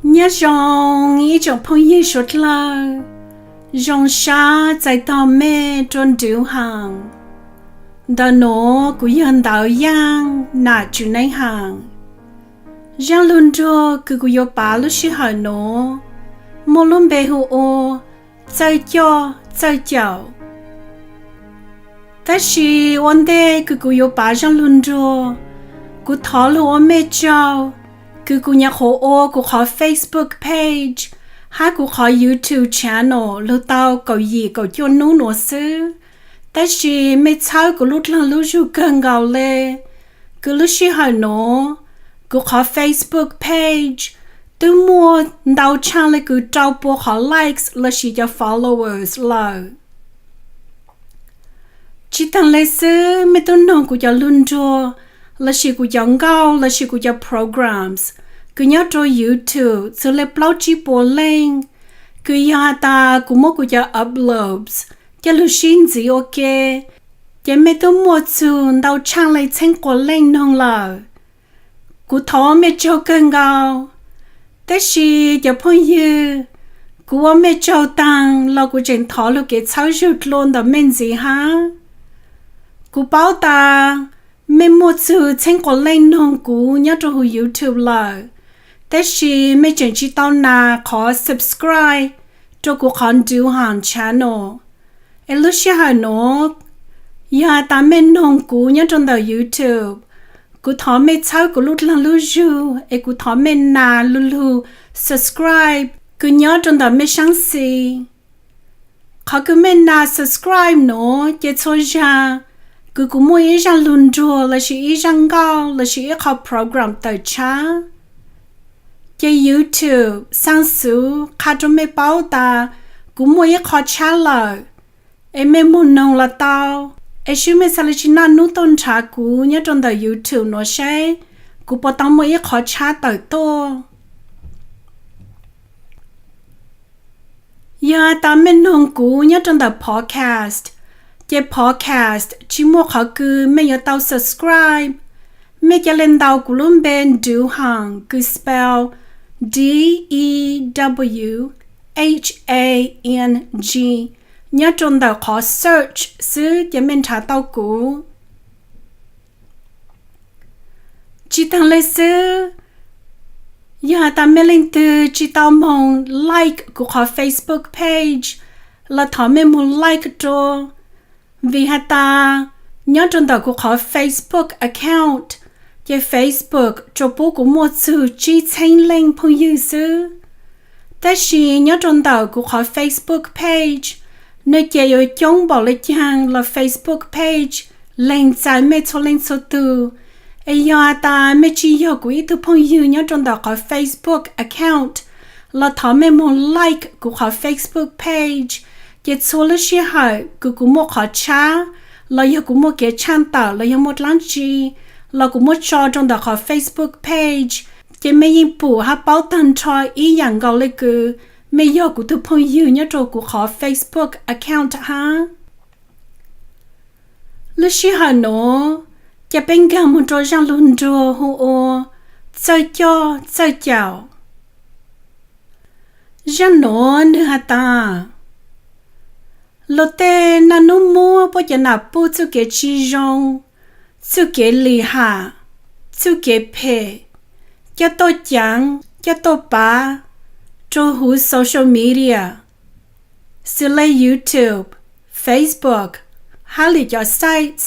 Nyob zoo ib tsoom phooj ywg suav dlawg, zoo sab txais tog mej rua Nrwv Haas. Ntawm nuav kuv yog Ntawv Yaaj Nam Tswv Neeb Haas. Zaaj lug nruag kws kuv yuav pav lub sij hawm nuav muaj lub npe hu ua Txawj Coj Txawj Caum. Tab sis ua ntej kws kuv yuav pav zaaj lug nruag, kuv thov lug ua mej tsaug kws kuv nyam qhuav ua kuv qhov Facebook page hab kuv qhov YouTube channel lug tau kaum yim kaum cuaj nub nuav xwb, tab sis mej txhawb kuv lub dlaag lub zug kawg nkaus le. Kws lub sij hawm nuav, kuv qhov Facebook page twb muaj ntau tshaaj le kws rau pua qhov likes lossis cov followers lawm. Tsi taag le xwb, mej tub noog kuv cov lug nruag lossis kuv cov nkauj lossis kuv cov programs kws nyob rua YouTube txug le plaub tsib puas leej, kws yog has tas kuv muab kuv cov uploads coj lug sib ntxiv ua ke, ces mej tub muaj txug ntau tshaaj le txheeb quas leej noog lawm. Kuv thov mej tsaug kawg nkaus. Tab sis cov phooj ywg, kuv ua mej tsaug taag los kuv tseem thov lug kev txhawb zug dlua ntawm mej ntxiv hab. Kuv paub tas mej muaj txug txheeb quas leej noog kuv nyob rua huv YouTube lawm, tab sis mej tseem tsi tau nas qhov subscribe rua kuv qhov Nrwv Haas channel. Es lub sij hawm nuav, yog has tas mej noog kuv nyob rua ntawm YouTube, kuv thov mej txhawb kuv lub dlaag lub zug es kuv thov mej nas lug lug subscribe kws nyob rua ntawm mej saab xis. Qhov kws mej nas subscribe nuav ces txhua zag kws kuv muaj ib zaaj lug nruag lossis ib zaaj nkauj lossis ib qho program tawm tshab, ces YouTube xaa xuv qha rua mej paub tas kuv muaj ib qho tshab lawm, es mej moog noog los tau. Es swb mej xaa le tsi naj nub tuaj nrhav kuv nyob rua ntawm YouTube nuav saib kuv puas tau muaj ib qho tshab tawm tuaj. Yog has tas mej noog kuv nyob rua ntawm podcast, ces podcast tsi muaj qhov kws mej yuav tau subscribe. Mej ca le ntaus kuv lub npe Nrwv Haas kws spell D E W H A N G nyob rua ntawm qhov search xwb ces mej nrhav tau kuv. Tsi taag le xwb, yog has tas mej leej twg tsi tau moog like kuv qhov Facebook page los thov mej moog like rua, vim has tas nyob rua ntawm kuv qhov Facebook account, ces Facebook tsuas pub kuv muaj txug tsib txheeb leej phooj ywg xwb. Tab sis nyob rua ntawm kuv qhov Facebook page, nwg ces yuav coob npaum le caag los Facebook page leeg txais mej txhua leej txhua tug. Es yog has tas mej tsi yog kuv ib tug phooj ywg nyob rua ntawm qhov Facebook account los thov mej moog like kuv qhov Facebook page, ces txhua lub sij hawm kws kuv muaj qhov tshab los yog kuv muaj kev tshaaj tawm los yog muaj dlaab tsi los kuv muab tso rua ntawm qhov Facebook page, ces mej yeej pum hab paub taag nrho ib yaam nkaus le kws mej yog kuv tug phooj ywg nyob rua kuv qhov Facebook account hab. Lub sij hawm nuav, ca peb nkaag moog rua zaaj lug nruag hu ua Txawj Coj Txawj Caum. Zaaj nuav nwg has tas, luag tej naj nub muab puab cov nam puj txuj kev tsi zoo, txuj kev lim ham, txuj kev phem, coj tuaj caav, coj tuaj pav rua huv social media, xws le YouTube, Facebook, hab lwm cov sites.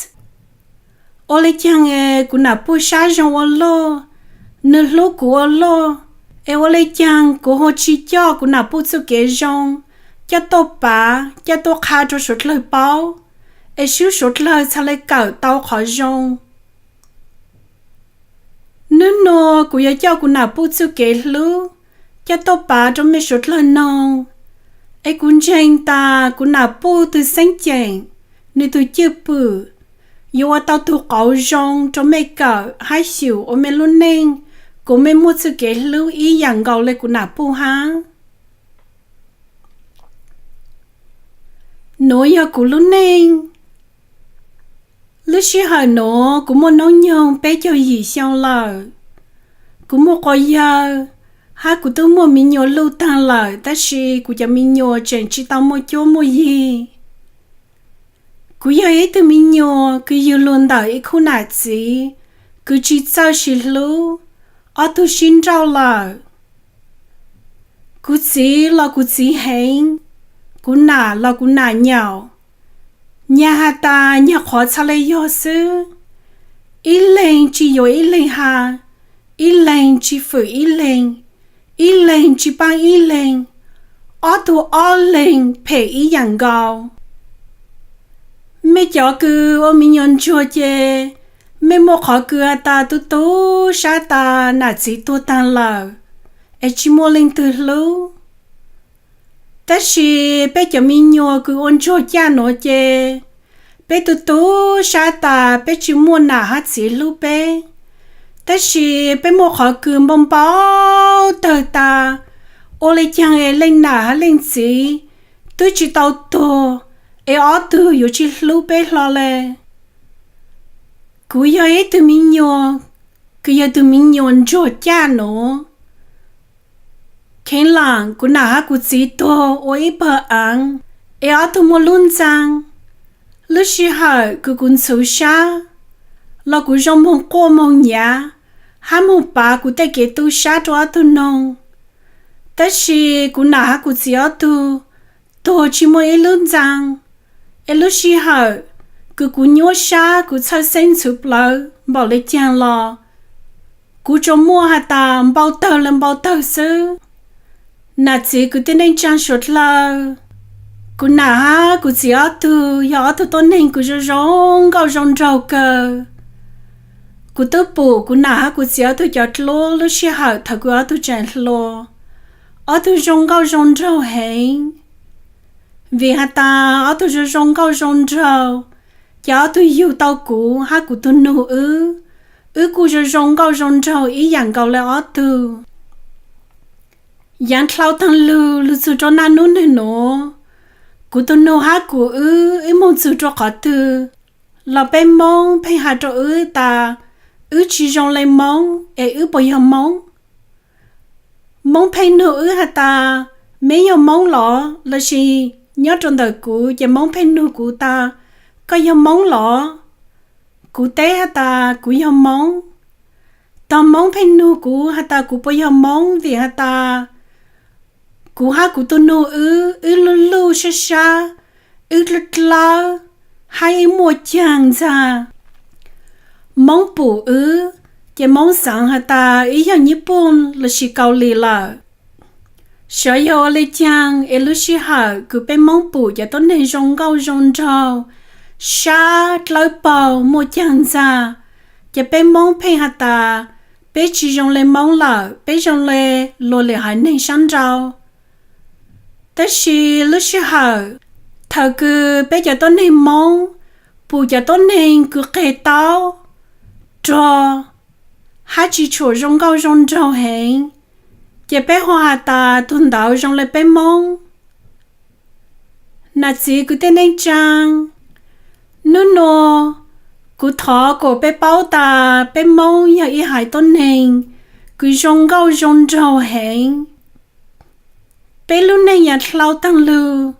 Ua le caag es kuv nam puj sab zoo ua luaj, nwg hlub kuv ua luaj, es ua le caag kuv ho tsi coj kuv nam puj txuj kev zoo coj tuaj pav, coj tuaj qha rua suav dlawg paub, es swb suav dlawg txhad le kawm tau qhov zoo. Nub nua kuv yuav coj kuv nam puj txuj kev hlub coj tuaj pav rua mej suav dlawg noog, es kuv ntseeg tas kuv nam puj tug xeeb ceem, nwg tug cwj pwm yuav ua tau tug qauv zoo rua mej kawm hab xyum ua mej lub neej, kuas mej muaj txuj kev hlub ib yaam nkaus le kuv nam puj hab. Nuav yog kuv lub neej. Lub sij hawm nuav kuv muaj noob nyoog peb caug yim xyoo lawm. Kuv muaj quas yawg Hab kuv tub muaj mi nyuas luj taag lawm, tab sis kuv cov mi nyuas tseem tsi tau muaj cuab muaj yig. Kuv yog ib tug mi nyuas kws yug lug ntawm ib khub nam txiv kws tsi txawj sis hlub, ob tug sib nrauj lawm. Kuv txiv los kuv txiv heev, kuv nam los kuv nam nyaum. Nyag has tas nyag qhuav txha le yog xwb, ib leeg tsi yuav ib leeg has, ib leeg tsi fwm ib leeg, ib leeg tsi paab ib leeg, ob tug ob leeg phem ib yaam nkaus. Mej cov kws ua mi nyuas ntsuag ces mej muaj qhov kws has tas tu tu sab tas nam txiv tuag taag lawm es tsi muaj leej twg hlub. Tab sis peb cov mi nyuas kws ua ntsuag caj nuav ces peb tu tu sab tas peb tsi muaj nam hab txiv hlub peb, tab sis peb muaj qhov kws npau npau tawg tas ua le caag es leej nam hab leej txiv twb tsi tau tuag es ob tug yuav tsi hlub peb hlo le. Kuv yog ib tug mi nyuas kws yog tug mi nyuas ntsuag caj nuav. Kheev lam kuv nam hab kuv txiv tuag ua ib pawg aav es ob tug muaj lub ntxaa. Lub sij hawm kws kuv ntxhuv sab los kuv zoo moog quaj moog nyav hab moog pav kuv tej kev tu sab rua ob tug noog. Tab sis kuv nam hab kuv txiv ob tug tuag tsi muaj ib lub ntxaa, es lub sij hawm kws kuv nyuab sab kuv txhawj xeeb ntxhuv plawv npaum le caag los kuv tsuas muaj has tas npau tawg le npau tawg xwb. Nam txiv kwv tij neej tsaa suav dlawg, kuv nam hab kuv txiv ob tug yog ob tug tuab neeg kws zoo zoo nkauj zoo nraug kawg. Kuv tub pum kuv nam hab kuv txiv ob tug cov dluab lub sij hawm thaum kws ob tug tseem hluas, ob tug zoo nkauj zoo nraug heev. Vim has tas ob tug zoo zoo nkauj zoo nraug, ces ob tug yug tau kuv hab kuv tug nug wb, wb kuj zoo zoo nkauj zoo nraug ib yaam nkaus le ob tug. Yaav dlhau taag lug lug txug rua naj nub nwg nuav, kuv tug nug hab kuv wb, wb moog txug rua qhov twg los peb Moob pheej has rua wb tas wb tsi zoo le Moob es wb puas yog Moob? Moob pheej nug wb has tas, meb yog Moob los? Lossis nyob rua ntawm kuv ces Moob pheej nug kuv tas, koj yog Moob los? Kuv teb has tas kuv yog Moob. Tog Moob pheej nug kuv has tas kuv puas yog Moob vim has tas kuv hab kuv tug nug wb, wb luj luj sab sab, wb dlawb dlawb, hab ib muaj caag ntxag. Moob pum wb, ces Moob xaav has tas wb yog Nyij Pooj lossis Kaus Lim lawm. Xyov yog ua le caag es lub sij hawm kws peb Moob pum cov tuab neeg zoo nkauj zoo nraug, sab dlawb paug muaj caag ntxag, ces peb Moob pheej has tas peb tsi zoo le Moob lawm, peb zoo le luas lwm haiv neeg sab nrau. Tab sis lub sij hawm thaum kws peb cov tuab neeg Moob pum cov tuab neeg kws qeg taub, rog, hab tsi tshuam zoo nkauj zoo nraug heev, ces peb ho has tas tug ntawd zoo le peb Moob. Nam txiv kwv tij neej tsaa, nub nua kuv thov kuas peb paub tas peb Moob yog ib haiv tuab neeg kws zoo nkauj zoo nraug heev. Peb lub neej yaav dlhau taag lug,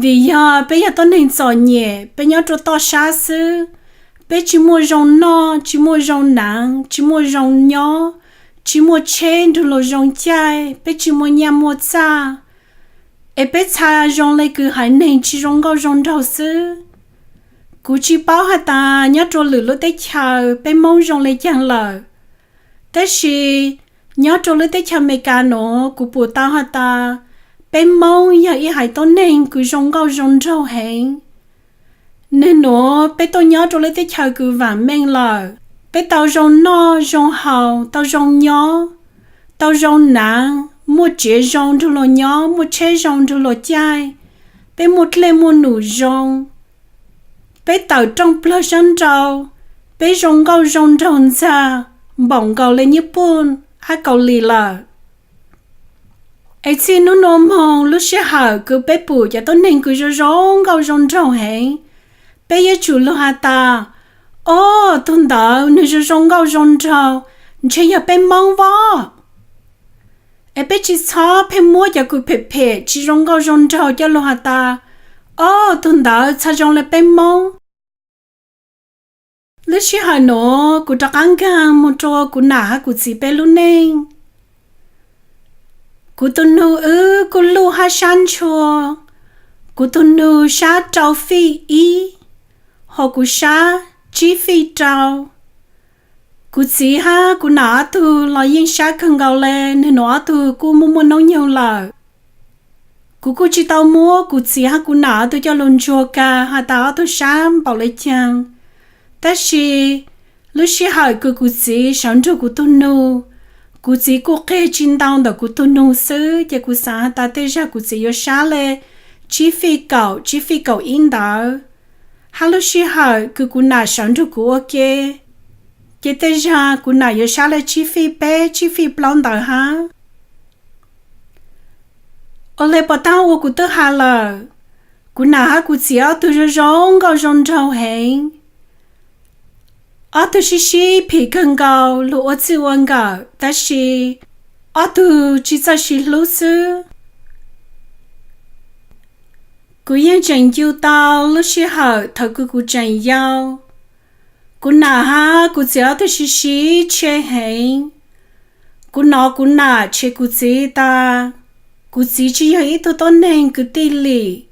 vim yog peb yog tuab neeg txom nyem, peb nyob rua toj sab xwb, peb tsi muaj zoo noj, tsi muaj zoo naav, tsi muaj zoo nyob, tsi muaj tsheb nrug luas zoo caij, peb tsi muaj nyaj muaj txaj, es peb txha zoo le kws haiv neeg tsi zoo nkauj zoo nraug xwb. Kuv tsi paub has tas nyob rua lwm lub teb chaws peb Moob zoo le caag lawm, tab sis nyob rua lub teb chaws Amelikas nuav kuv pum tau has tas peb Moob yog ib haiv tuab neeg kws zoo nkauj zoo nraug heev. Nwg nuav peb tuaj nyob rua lub teb chaws kws vaam meej lawm, peb tau zoo noj zoo haus, tau zoo nyob, tau zoo naav, muaj tsev zoo nrug luas nyob, muaj tsheb zoo nrug luas caij, peb muaj dlej muaj num zoo, peb tawm rooj plawg sab nrau, peb zoo nkauj zoo nraug ntxag npaum nkaus le Nyij Pooj hab Kaus Lim lawm. Es txij nub nua moog lub sij hawm kws peb pum cov tuab neeg kws zoo zoo nkauj zoo nraug heev, peb yuav tsum lug has tas, o, tug ntawd nwg zoo zoo nkauj zoo nraug, ntshe yog peb Moob voj. Peb tsis txhob pheej muab cov kws phem phem tsis zoo nkauj zoo nraug coj lug has tas, ob tug ntawd txhaj zoo le peb Moob. Lub sij hawm nuav kuv rov qaab nkaag moog rua kuv nam hab kuv txiv peb lub neej. Kuv tug nug wb kuj luj hab sab ntshua. Kuv tug nug sab rau fij ib, hos kuv sab tsib fij rau. Kuv txiv hab kuv nam ob tug los yeej sab kawg nkaus le, nwg nua ob tug kuj muaj muaj noob nyoog lawm. Kuv kuj tsis tau muab kuv txiv hab kuv nam ob tug coj lug ntsuag kag has tas ob tug sab npaum le caag. Tab sis lub sij hawm kws kuv txiv sawv nrug kuv tug nug, kuv txiv kuj qeg tsis ntau ntawm kuv tug nug xwb, ces kuv xaav has tas tej zag kuv txiv yuav sab le tsib fij kaum, tsib fij kaum ib ntawd. Hab lub sij hawm kws kuv nam sawv nrug kuv ua ke, ces tej zag kuv nam yuav sab le tsib fij peb, tsib fij plaub ntawd hab. Ua le puas taag ua kuv twb has lawm, kuv nam hab kuv txiv ob tug zoo zoo nkauj zoo nraug heev. Ob tug sib sib phim kawg nkaus lug ua txij ua nkawm, tab sis ob tug tsis txawj sib hlub xwb. Kuv yeej tseem ncu tau lub sij hawm thaum kws kuv tseem yau, kuv nam hab kuv txiv ob tug sib sib tshe heev. Kuv nov kuv nam tshev kuv txiv tas, kuv txiv tsis yog ib tug tuab neeg kws tij lim,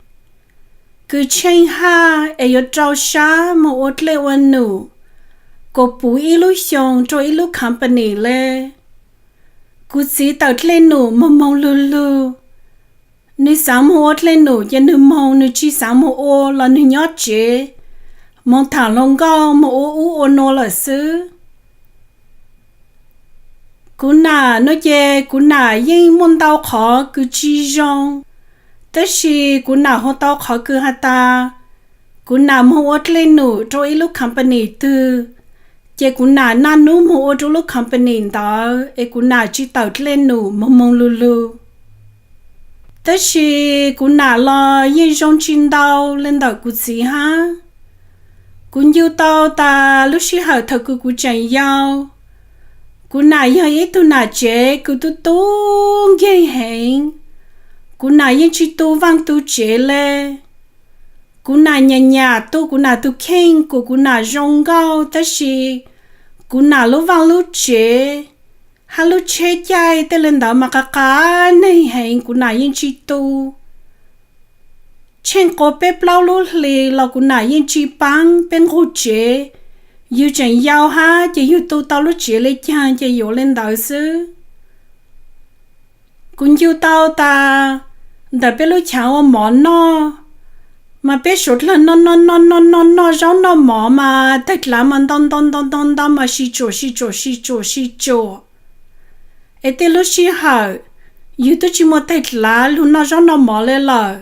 kws tsheej haj es yuav rau sab moog ua dlej ua num, kuas puv ib lub xyoo rua ib lub company le. Kuv txiv tawm dlej num moog moog lug lug. Nwg xaav moog ua dlej num ces nwg moog, nwg tsis xaav moog ua los nwg nyob tsev, moog thaam hluas nkauj moog ua ub ua nuav lawm xwb. Kuv nam nuav ces kuv nam yeej muaj ntau qhov kws tsis zoo, tab sis kuv nam hu tau qhov kws has tas, kuv nam moog ua dlej num rua ib lub company twg, ces kuv nam naj nub moog ua rua lub company ntawd es kuv nam tsis tawm dlej num moog moog lug lug. Tab sis kuv nam los yeej zoo tsis ntau le ntawm kuv txiv hab. Kuv ncu tau tas lub sij hawm thaum kws kuv tseem yau, kuv nam yog ib tug nam tsev kws tub tub nkeeg heev. Kuv nam yeej tsis tu vaaj tu tsev le. Kuv nam nyam nyam tu kuv nam tug kheej kuas kuv nam zoo nkauj, tab sis kuv nam lub vaaj lub tsev hab lub tsheb caij tej le ntawd mas qab qab neeg heev, kuv nam yeej tsis tu. Tsheej quas peb plaub lub hlis los kuv nam yeej tsis paab peb nqug tsev. Yug tseem yau hab ces yug tu tau lub tsev le caag ces yuav le ntawd xwb. Kuv ncu tau tas ntawm peb lub chaav ua mov noj, mas peb suav dlawg noj noj noj noj noj noj zaub noj mov mas tag dlav mas ntau ntau ntau ntau ntau mas sib tsuam sib tsuam sib tsuam sib tsuam. Es tej lub sij hawm yug twb tsis muaj tag dlav lug noj zaub noj mov le lawm,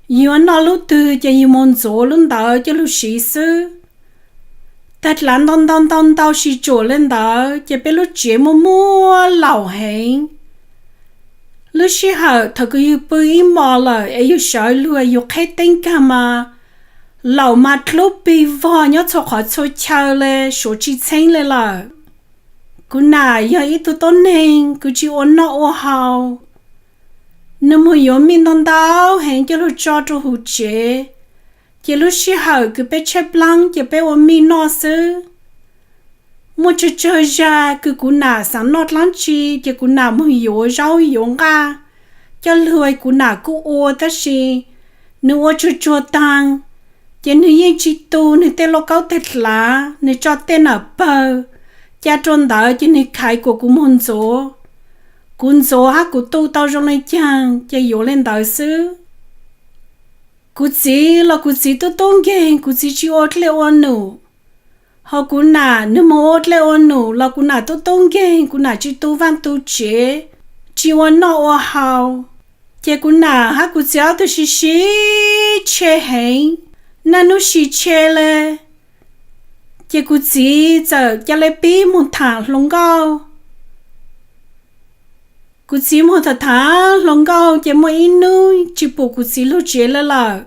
yug yuav noj lub twg ces yug moog ntxuav lub ntawd coj lug siv xwb. Tag dlav ntau ntau ntau ntau sib tsuam le ntawd ces peb lub tsev muaj muaj laum heev. Lub sij hawm thaum kws yug pw ib hmos lawm es yug sawv lug yug qheb teeb kag mas laum mas dlub pig vog nyob txhua qhov txhua chaw le, suav tsis txheeb le lawm. Kuv nam yog ib tug tuab neeg kws tsis ua noj ua haus, nwg moog yuav mij ntau ntau heev coj lug tso rua huv tsev, ces lub sij hawm kws peb tshaib plaab ces peb ua mij noj xwb. Muaj tsawg tsawg zag kws kuv nam xaav noj dlaab tsi ces kuv nam moog yuav zaub yuav nqaj coj lug, kuv nam kuj ua, tab sis nwg ua tsuag tsuag taag, ces nwg yeej tsis tu nwg tej lauj kaub tag dlav, nwg tso tej nam pawg ca rua ntawd ces nwg khaiv kuas kuv moog ntxuav. Kuv ntxuav hab kuv tu tau zoo le caag ces yuav le ntawd xwb. Kuv txiv los kuv txiv tub tub nkeeg, kuv txiv tsis ua dlej ua num. Ho kuv nam nwg moog ua dlej ua num los kuv nam tub tub nkeeg, kuv nam tsis tu vaaj tu tsev, tsis ua noj ua haus. Ces kuv nam hab kuv txiv ob tug sib sib tshe heev, naj nub sib tshe le. Ces kuv txiv txawm ca le pib moog thaam hluas nkauj. Kuv txiv moog thaam thaam hluas nkauj ces muaj ib nub tsis pum kuv txiv lug tsev le lawm.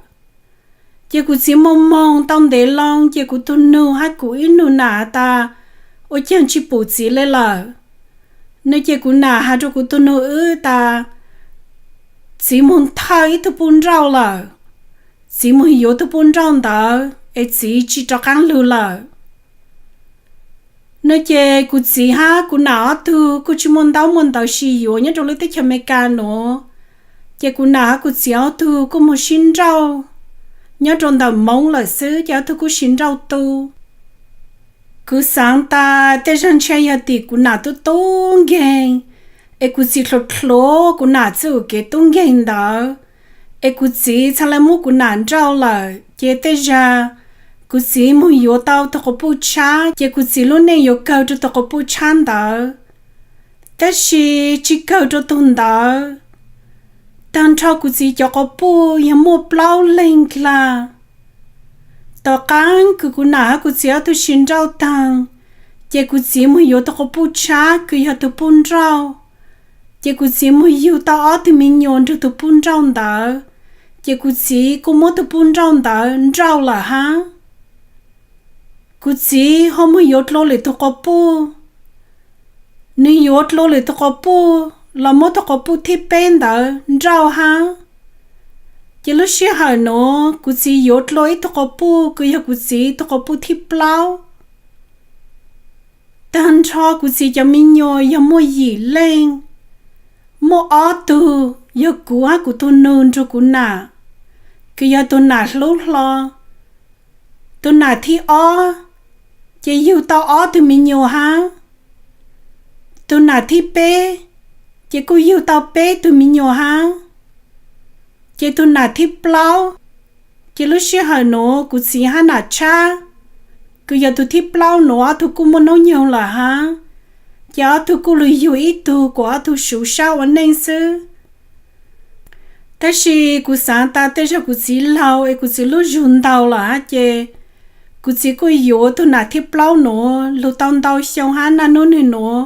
Ces kuv txiv moog moog tau ntev loo ces kuv tug nug hab kuv ib nug nam tas, ua caag tsis pum txiv le lawm? No ces kuv nam has rau kuv tus nug wb tas, txiv mus thawj ib tug puj nrauj lawm, txiv mus yuav tug puj nrauj ntawd es txiv tsis rov qaab lug lawm. No ces kuv txiv hab kuv nam ob tug kuj tsis muaj ntaub muaj ntawv sib yuav nyob rau lub teb chaws Amelikas nuav. Ces kuv nam hab kuv txiv ob tug kuj moog sib nrauj nyob rau ntawm Moob lawm xwb, ces ob tug kuj sib nrauj tu. Kuv xaav tas tej zag ntshe yog tim kuv nam tub tub nkeeg, es kuv txiv dluav dluav kuv nam txuj kev tub nkeeg ntawd, es kuv txiv txhad le muab kuv nam nrauj lawm, ces tej zag kuv txiv moog yuav tau tug quas puj tshab, ces kuv txiv lub neej yuav kawg rau tug quas puj tshab ntawd. Tab sis tsis kawg rau tug ntawd, taag nrho kuv txiv cov quas puj yog muaj plaub leeg dlaag. Tom qaab kws kuv nam hab kuv txiv ob tug sib nrauj taag, ces kuv txiv moog yuav tug quas puj tshab kws yog tug puj nrauj, ces kuv txiv moog yug tau ob tug me nyuas nrug tug puj nrauj ntawd, ces kuv txiv kuj muab tug puj nrauj ntawd nrauj lawm hab. Kuv txiv ho moog yuav dlua lwm tug quas puj, nwg yuav dlua lwm tug quas puj los muab tug quas puj thib peb ntawd nrauj hab. Ces lub sij hawm nuav kuv txiv yuav dlua ib tug quas puj kws yog kuv txiv tug quas puj thib plaub. Taag nrho kuv txiv cov me nyuas yog muaj yim leej, muaj ob tug yog kuv hab kuv tug nug nrug kuv nam, kws yog tug nam hlub hlo. Tug nam thib ob ces yug tau ob tug me nyuas hab. Tug nam thib peb ces kuj yug tau peb tug me nyuas hab. Ces tug nam thib plaub, ces lub sij hawm nuav kuv txiv hab nam tshab, kws yog tug thib plaub nuav ob tug kuj muaj noob nyoog lawm hab, ces ob tug kuj lug yug ib tug kuas ob tug suv sab ua neej xwb. Tab sis kuv xaav tas tej zag kuv txiv laug es kuv txiv lub zug ntau lawm hab, ces kuv txiv kuj yuav tug nam thib plaub nuav lug tau ntau xyoo hab, naj nub nwg nuav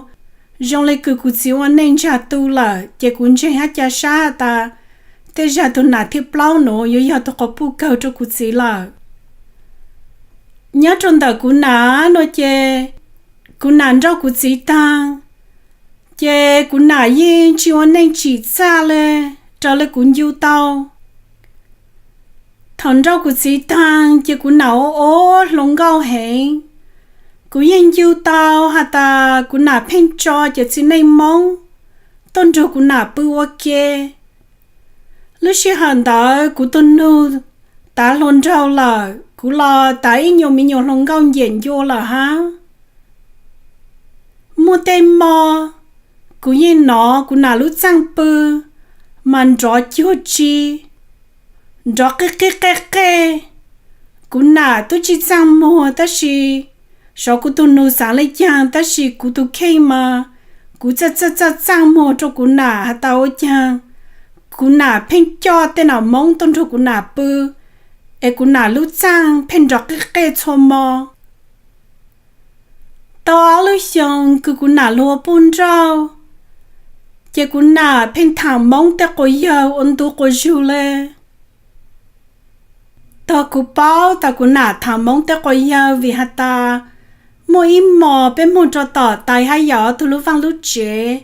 zoo le kws kuv txiv ua neej ntsag tu lawm, ces kuv ntseeg hab ca sab has tas tej zag tug nam thib plaub nuav yuav yog tug quas puj kawg rau kuv txiv lawm. Nyob rau ntawm kuv nam no ces kuv nam nrauj kuv txiv taag, ces kuv nam yeej tsis ua neej tsim txaj le raws le kuv ncu tau. Thaum nrauj kuv txiv taag ces kuv nam ua ua hluas nkauj heev. Kuv yeej ncu tau has tas kuv nam pheej tso cov txiv neej Moob tuaj nrug kuv nam pw ua ke. Lub sij hawm ntawd kuv tus nug tav hluas nraug lawm, kuv los tav ib nyuas me nyuam hluas nkauj nyiam ncua lawm hab. Muaj tej mo kuv yeej nov kuv nam lub txaaj pw mas nrov cuag tsi, nrov qij qij qej qej. Kuv nam tub tsi txaaj muag tab sis, xyov kuv tus nug xaav le caag tab sis kuv tus kheej mas kuv txaj txaj txaaj txaaj muag rau kuv nam has tas ua caag kuv nam pheej coj tej nam Moob tuaj nrug kuv nam pw, es kuv nam lub txaaj pheej nrov qij qej txhua mo. Tau ob lub xyoo kws kuv nam lug ua puj nrauj, ces kuv nam pheej thaam Moob tej quas yawg ua ntu quas zug le. Tog kuv paub tas kuv nam thaam Moob tej quas yawg vim has tas muaj ib mos peb moog rau tom tais hab yawm tug lub vaaj lub tsev,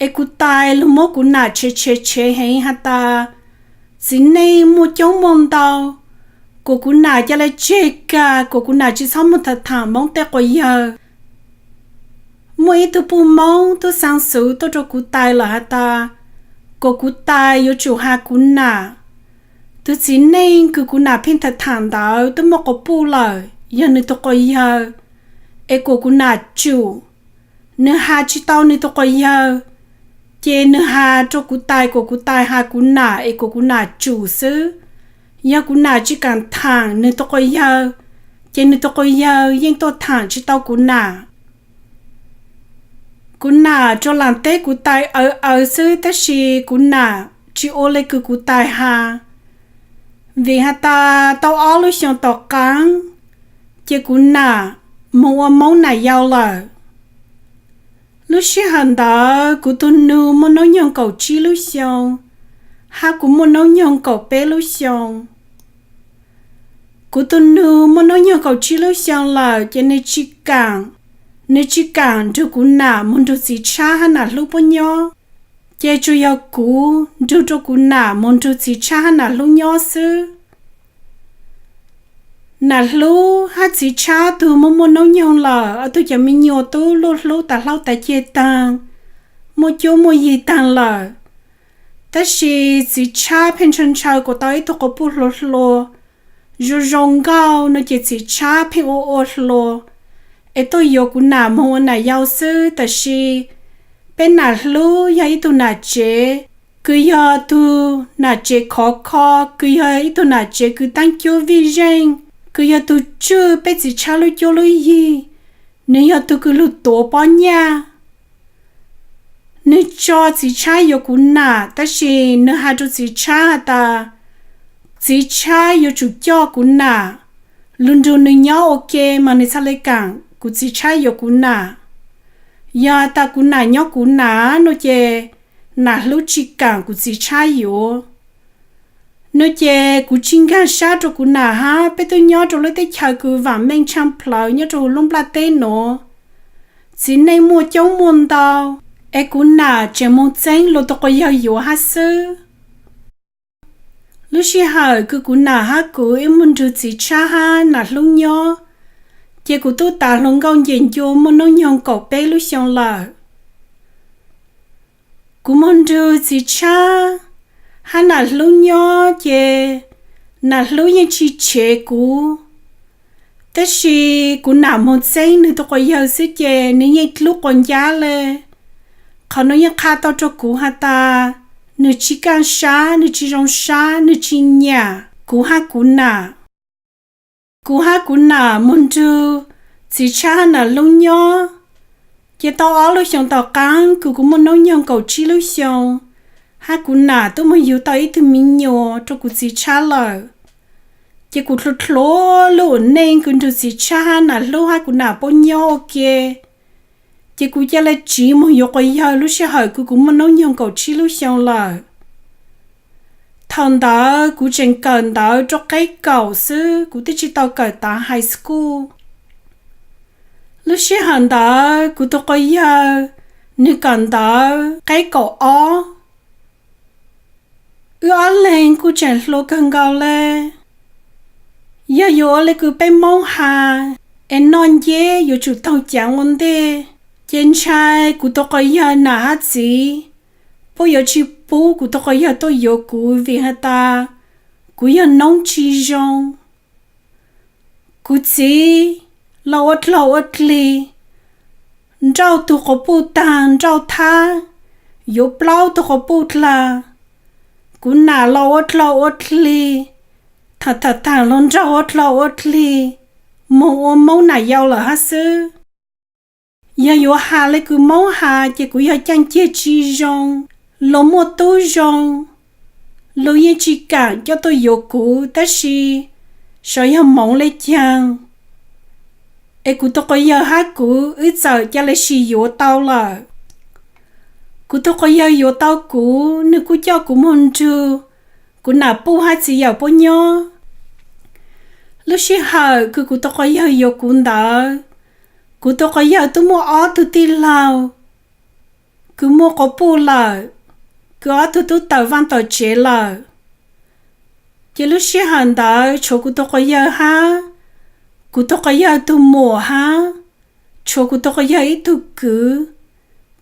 es kuv tais lug muab kuv nam tshev tshev tshev heev has tas txiv neej muaj coob muaj ntau, kuas kuv nam ca le tseg kag, kuas kuv nam tsi txhob moog thaam thaam Moob tej quas yawg. Muaj ib tug puj Moob tub xaa xuv tuaj rau kuv tais lawm has tas kuas kuv tais yuav tsum has kuv nam, tug txiv neej kws kuv nam pheej thaam thaam ntawd tub muaj quas puj lawm, yog nwg tug quas yawg, es kuas kuv nam tsum. Nwg has tsi tau nwg tug quas yawg, ces nwg has rau kuv tais kuas kuv tais has kuv nam es kuas kuv nam tsum xwb. Yog kuv nam tsi kaam thaam nwg tug quas yawg, ces nwg tug quas yawg yeej tuaj thaam tsi tau kuv nam. Kuv nam rua laam teb kuv tais awv awv xwb tab sis kuv nam tsi ua le kws kuv tais has. Vim has tas tau ob lub xyoo tom qaab, ces kuv nam moog ua Moob nam yau lawm. Lub sij hawm ntawd kuv tug nug muaj noob nyoog kaum tsib lub xyoo, hab kuv muaj noob nyoog kaum peb lub xyoo. Kuv tug nug muaj noob nyoog kaum tsib lub xyoo lawm ces nwg tsi kaam Nws tsis kam nrug kuv nam moog nrug txiv tshab hab nam hlub puab nyob, ces tsuas yog kuv nrug rua kuv nam moog nrug txiv tshab hab nam hlub nyob xwb. Nam hlub hab txiv tshab tug muaj muaj noob nyoog lawm, ob tug cov me nyuam tub luaj hlub tas hlaub tas ceg taag, muaj cuab muaj yig taag lawm. Tab sis txiv tshab pheej ntshaw ntshaw kuas tau ib tug quas puj hluas hluas, zoo zoo nkauj no ces txiv tshab pheej ua ua hluas, es tuaj yuav kuv nam moog ua nam yau xwb. Tab sis peb nam hlub yog ib tug nam tsev, kws yog tug nam tsev khov kho, kws yog ib tug nam tsev kws taab cuab vij zeej, kws yog tug tswj peb txiv tshab lub cuab lub yig. Nws yog tug kws lug tuav pob nyaj. Nws tso txiv tshab yuav kuv nam, tab sis nws has rua txiv tshab has tas, txiv tshab yuav tsum coj kuv nam lug nrug nws nyob ua ke mas nws txhaj le kaam kuv txiv tshab yuav kuv nam. Yog has tas kuv nam nyob kuv nam no ces nam hlub tsis kaam kuv txiv tshab yuav. No ces kuv tsis nkaag sab rua kuv nam hab, peb tub nyob rua lub teb chaws kws vaam meej tshaaj plawg nyob rua huv lub nplaj teb nuav. Txiv neej muaj coob muaj ntau, es kuv nam tseem moog txeeb luas tug quas yawg yuav hab xwb. Lub sij hawm kws kuv nam hab kuv ib moog nrug txiv tshab hab nam hlub nyob, ces kuv tub tav hluas nkauj ncees ncua muaj noob nyoog kaum peb lub xyoo lawm. Kuv moog nrug txiv tshab hab nam hlub nyob ces nam hlub yeej tsis tshev kuv. Tab sis kuv nam moog txeeb nwg tug quas yawg xwb ces nwg yeej dlub quas ncab le. Qhov nuav yeej qha tau rua kuv has tas, nwg tsis kaaj sab, nwg tsis zoo sab, nwg tsis nyam kuv hab kuv nam. Kuv hab kuv nam moog nrug txiv tshab hab nam hlub nyob, ces tau ob lub xyoos tom qaab kws kuv muaj noob nyoog kaum tsib lub xyoo, hab kuv nam tub moog yug tau ib tug miv nyuas rua kuv txiv tshab lawm. Ces kuv dlhuav dlhuav lub ua neej kws nrug txiv tshab hab nam hlub hab kuv nam puab nyob ua ke. Ces kuv ca le tsiv moog yuav quas yawg lub sij hawm kws kuv muaj noob nyoog kaum tsib lub xyoo lawm. Thaus ntawd kuv tseem kawm ntawv rua qeb kaum xwb, kuv twb tsis tau kawm tav high school. Lub sij hawm ntawd kuv tug quas yawg nwg kawm ntawv qeb kaum ob. Wb ob leeg kuj tseem hluas kawg nkaus le. Yog yuav ua le kws peb Moob has, es noj nceb yuav tsum taug caav ua ntej, ces ntshai kuv tug quas yawg nam hab txiv puab yuav tsis pub kuv tug quas yawg tuaj yuav kuv vim has tas kuv yog noob tsis zoo. Kuv txiv los ua dlaug ua dlig, nrauj tug quas puj taag nrauj thab, yuav plaub tug quas puj dlaag. Kuv nam los ua dlaug ua dlig, tham tham tham luag nraug ua dlaug ua dlig, moog ua Moob nam yau lawm hab xwb. Yog yuav has le kws Moob has ces kuv yog caaj ceg tsis zoo, luag muaj tub zoo, luag yeej tsis kaam coj tuaj yuav kuv, tab sis xyov yog moov le caag, es kuv tug quas yawg hab kuv wb txawm ca le sis yuav tau lawm. Kuv tug quas yawg yuav tau kuv, nwg kuj coj kuv moog nrug kuv nam puj hab txiv yawm puab nyob. Lub sij hawm kws kuv tug quas yawg yuav kuv ntawd, kuv tug quas yawg tub muaj ob tug tij laug kws muaj quas puj lawm, kws ob tug tub tawm vaaj tawm tsev lawm. Ces lub sij hawm ntawd tshuav kuv tug quas yawg hab kuv tug quas yawg tug muam hab tshuav kuv tug quas yawg ib tug kwv,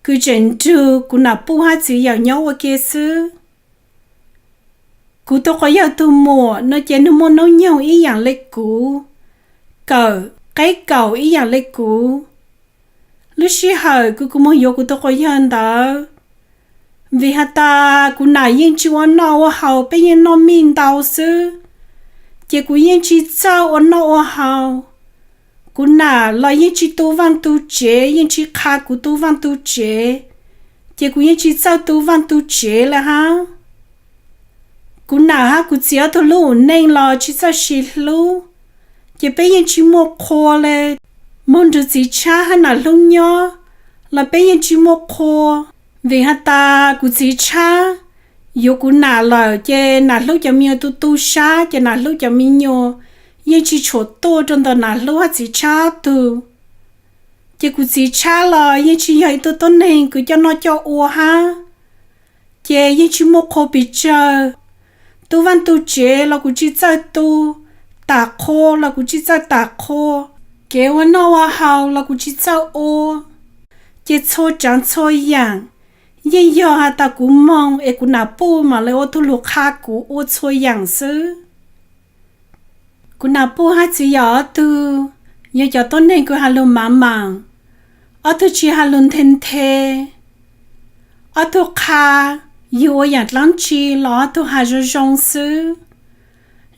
kws tseem nrug kuv nam puj hab txiv yawm nyob ua ke xwb. Kuv tug quas yawg tug muam no ces nwg muaj noob nyoog ib yaam le kuv, kawm qeb kaum ib yaam le kuv. Lub sij hawm kws kuv moog yuav kuv tug quas yawg ntawd, vim has tas kuv nam yeej tsis ua noj ua haus, peb yeej noj mij ntau xwb, ces kuv yeej tsis txawj ua noj ua haus. Kuv nam los yeej tsis tu vaaj tu tsev, yeej tsis qha kuv tu vaaj tu tsev, ces kuv yeej tsis txawj tu vaaj tu tsev le hab. Kuv nam hab kuv txiv ob tug lub ua neej los tsis txawj sib hlub, ces peb yeej tsis muaj qhua le. Moog nrug txiv tshab hab nam hlub nyob los peb yeej tsis muaj qhua, vim has tas kuv txiv tshab yuav kuv nam lawm ces nam hlub cov me nyuam tu tu sab, ces nam hlub cov me nyuam yeej tsis tshua tuaj rua ntawm nam hlub hab txiv tshab tug. Ces kuv txiv tshab los yeej tsis yog ib tug tuab neeg kws coj noj coj ua hab, ces yeej tsis muaj qhua pes tsawg. Tu vaj tu tsev los kuv tsis txawj tu, tam qhua los kuv tsis txawj tam qhua, kev ua noj ua haus los kuv tsis txawj ua. Ces txhua tsaav txhua yaam yeej yog has tas kuv moog es kuv nam puj mam le ua tug lug qha kuv ua txhua yaam xwb. Kuv nam puj hab txiv yawm ob tug yog cov tuab neeg kws has lug maav maam, ob tug tsis has lug nthe nthe. Ob tug qha yug ua yaam dlaab tsi los ob tug has zoo zoo xwb.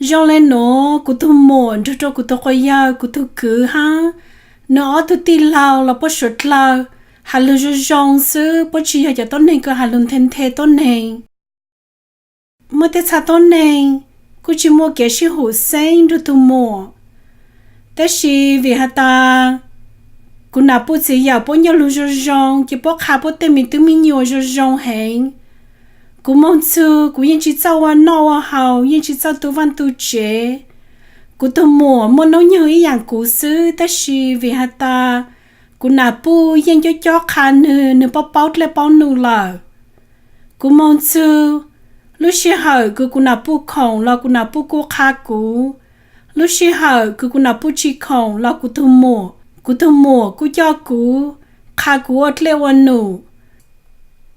Zoo le nuav kuv tug muam nrug rua kuv tug quas yawg, kuv tug kwv hab nwg ob tug tij laug los puab suav dlawg has lug zoo zoo xwb, puab tsis yog cov tuab neeg kws has lug nthe nthe tuab neeg. Muaj tej txha tuab neeg kuj tsis muaj kev sib hum xeeb nrug tug muam, tab sis vim has tas kuv nam puj txiv yawm puab nyob lug zoo zoo ces puab qha puab tej me tub me nyuam zoo zoo heev. Kuv moog txug kuv yeej tsis txawj ua noj ua haus, yeej tsis txawj tu vaj tu tsev. Kuv tug muam muaj noob nyoog ib yaam kuv xwb, tab sis vim has tas kuv nam puj yeej cob cob qha nwg, nwg paub paub dlej paub num lawm. Kuv moog txug, lub sij hawm kws kuv nam puj khoom los kuv nam puj kuj qha kuv, lub sij hawm kws kuv nam puj tsis khoom los kuv tug muam, kuv tug muam kuj coj kuv, qha kuv ua dlej ua num.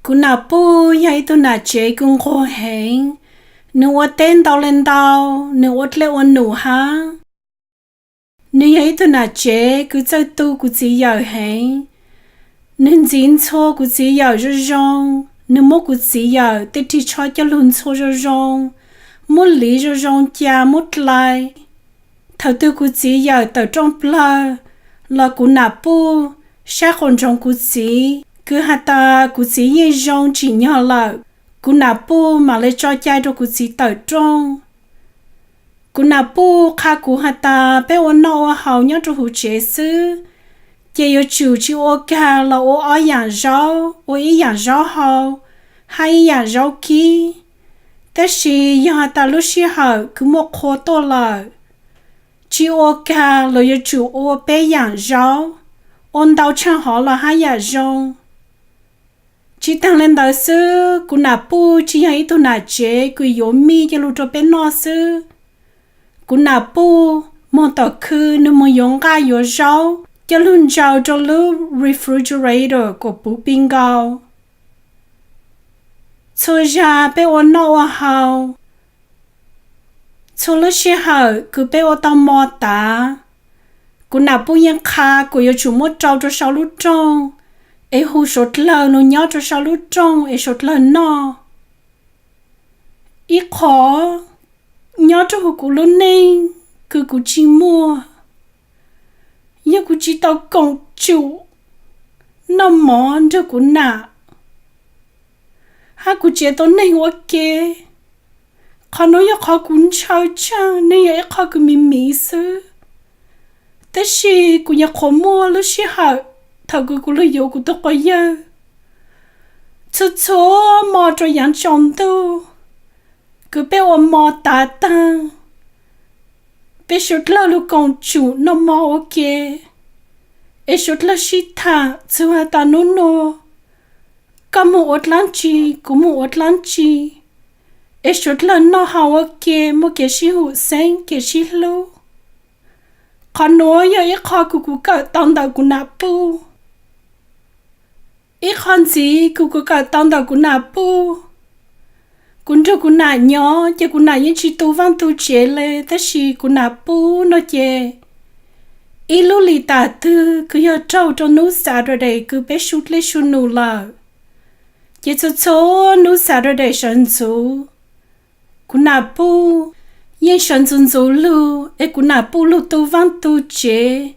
Kuv nam puj yog ib tug nam tsev kws nquag heev, nwg ua teb ntau le ntau, nwg ua dlej ua num hab. Nwg yog ib tug nam tsev kws txawj tu kuv txiv yawm heev. Nwg ntxiv ntxhua kuv txiv yawm zoo zoo, nwg muab kuv txiv yawm tej rig tsho coj lug ntxhua zoo zoo, muab liv zoo zoo ca muab dlai. Thaum twg kuv txiv yawm tawm rooj plawg los kuv nam puj saib quas ntsoov kuv txiv, kws has tas kuv txiv yeej zoo tsim nyog lawm, kuv nam puj mam le tso cai rua kuv txiv tawm rooj. Kuv nam puj qha kuv has tas peb ua noj ua haus nyob rua huv tsev xwb, ces yuav tsum tsis ua kag los ua ob yaam zaub, ua ib yaam zaub hau hab ib yaam zaub kib. Tab sis yog has tas lub sij hawm kws muaj qhua tuaj lawm, tsis ua kag los yuav tsum ua peb yaam zaub, ua ntau tshaaj hov los hab yaam zoo. Tsis taag le ntawd xwb, kuv nam puj tsis yog ib tug nam tsev kws yuav mij coj lug rua peb noj xwb. Kuv nam puj moog tom khw nwg moog yuav nqaj yuav zaub coj lug ntsaws rua lub refrigerator kuas puv pi nkaus. Txhua zag peb ua noj ua haus, txhua lub sij hawm kws peb ua tau mo tav, kuv nam puj yeej qha kuas yuav tsum muab rau rua sau lub rooj, es hu suav dlawg lug nyob rua sau lub rooj es suav dlawg noj. Ib qho nyob rua huv kuv lub neej kws kuv tsis muaj, yog kuv tsis tau koom tsum noj mov nrug kuv nam, hab kuv tsev tau neeg ua ke. Qhov nuav yog qhov kuv ntshaw tshaaj, nwg yog ib qho kws miv miv xwb. Tab sis kuv nyuam qhuav muaj lub sij hawm thaum kws kuv lug yuav kuv tug quas yawg. Txhua txhua mo rua yaav tsaus ntuj, kws peb ua mo tav taag, peb suav dlawg lug koom tsum noj mov ua ke, es suav dlawg sib tham txug has tas nub nuav koj moog ua dlaab tsi, kuv moog ua dlaab tsi, es suav dlawg noj haus ua ke muaj kev sib hum xeeb kev sib hlub. Qhov nuav yog ib qho kws kuv kawm tau ntawm kuv nam puj. Ib qho ntxiv kws kuv kawm tau ntawm kuv nam puj, kuv nrug kuv nam nyob ces kuv nam yeej tsis tu vaaj tu tsev le, tab sis kuv nam puj no ces ib lub lis tas twg kws yog raug rua nub Saturday kws peb su dlej su num lawm, ces txhua txhua nub Saturday sawv ntxuv, kuv nam puj yeej sawv ntxuv ntxuv lug es kuv nam puj lug tu vaaj tu tsev,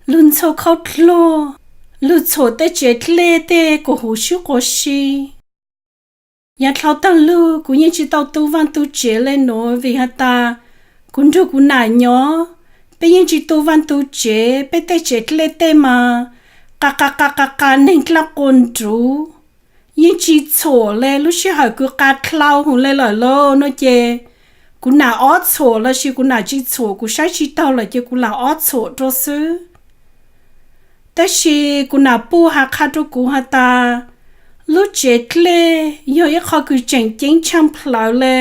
lug ntxhua khaub dluag, lug txhuam tej tsev dlej tej kuas huv sib quav si. Yaav dlhau taag lug kuv yeej tsis tau tu vaaj tu tsev le nuav vim has tas kuv nrug kuv nam nyob, peb yeej tsis tu vaaj tu tsev, peb tej tsev dlej tej mas qa qa qa qa qa neeg dlaab quas nruv, yeej tsis txhuam le. Lub sij hawm kws qa dlhau hwv le lawm lauj no ces kuv nam ob txhuam lossis kuv nam tsis txhuam, kuv saib tsis taug lawm ces kuv lam ob txhuam rua xwb. Tab sis kuv nam puj has qha rau kuv has tas, lub tsev dlej yog ib qho kws tseem ceeb tshaaj plawv le.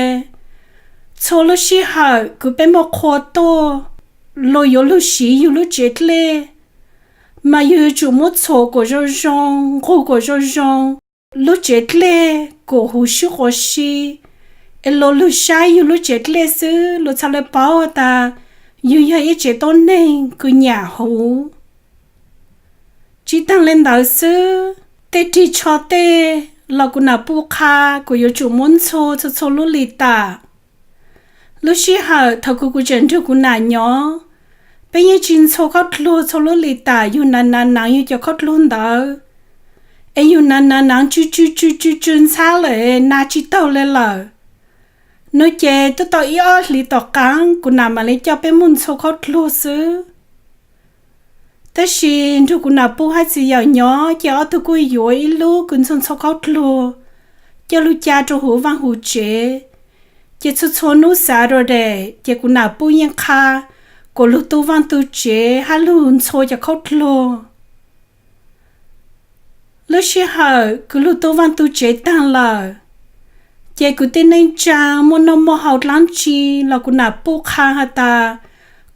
Txhua lub sij hawm kws peb muaj qhua tuaj, luas yuav lug siv yug lub tsev dlej, mas yug yuav tsum muab txhuam kuas zoo zoo, nqug kuas zoo zoo, lub tsev dlej kuas huv sib quas si, es luas lug saib yug lub tsev dlej xwb luas txhad le paub tas yug yog ib tsev tuab neeg kws nyam huv. Tsi taag le ntawd xwb, tej rig tsho tej los kuv nam puj qha kuas yuav tsum muab ntxhua txhua txhua lub lis tas. Lub sij hawm thaum kuv kuv tseem nrug kuv nam nyob, peb yeej tsi ntxhua khaub dluag txhua lub lis tas, yug nav nav naav yug cov khaub dluag ntawd, es yug nav nav naav tsw tsw tsw tsw tsw ntxhab lawm, nav tsi taug le lawm. Nua ces twb tau ib ob hlis tom qaab kuv nam mam le coj peb moog ntxhua khaub dluag xwb. Tab sis nrug kuv nam puj hab txiv yawm nyob ces ob tug kuj yuav ib lub kws ntxhua ntxhua khaub dluag coj lug ca rau huv vaaj huv tsev. Ces txhua txhua nub Saturday ces kuv nam puj yeej qha kuas lug tu vaaj tu tsev hab lug ntxhua cov khaub dluag. Lub sij hawm kws lug tu vaaj tu tsev taag lawm, ces kws tij neej tsaa muaj noj muaj haus dlaab tsi los kuv nam puj qha has tas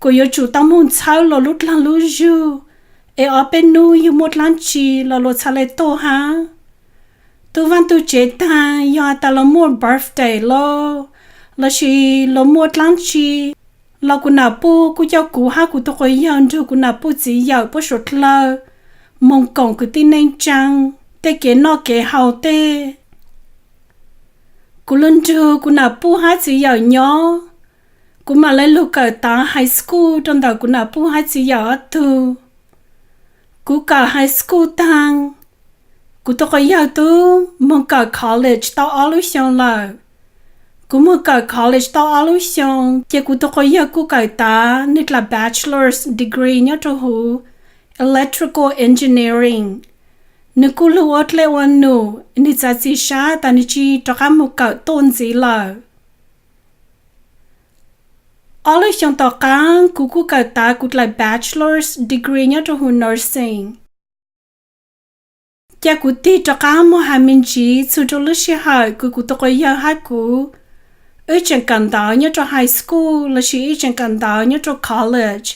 kuas yuav tsum tau moog txhawb luas lub dlaag lub zug, es ob peb nub yug muaj dlaab tsi los luas txhad le tuaj hab. Tu vaaj tu tsev taag yog has tas luas muaj birthday lawm, lossis luas muaj dlaab tsi los kuv nam puj kuj coj kuv hab kuv tug quas yawg nrug kuv nam puj txiv yawm puab suav dlawg moog koom kws tij neej tsaa tej kev noj kev haus tej. Kuv lug nrug kuv nam puj hab txiv yawm nyob, kuv mam le lug kawm tav high school rua ntawm kuv nam puj hab txiv yawm ob tug. Kuv kawm high school taag, kuv tug quas yawg tub moog kawm college tau ob lub xyoo lawm. Kuv moog kawm college tau ob lub xyoo ces kuv tug quas yawg kuj kawm tav nwg dlaim bachelor's degree nyob rua huv electrical engineering. Nwg kuj lug ua dlej ua num, nwg txav txim sab tas nwg tsi rov qab moog kawm tuaj ntxiv lawm. Ob lub xyoo tom qaab kuv kuj kawm tav kuv dlaim bachelor's degree nyob rua huv nursing. Ca kuv tig rov qab moog has me ntsiv txug rua lub sij hawm kws kuv tug quas yawg hab kuv, wb tseem kawm ntawv nyob rua high school lossis wb tseem kawm ntawv nyob rua college.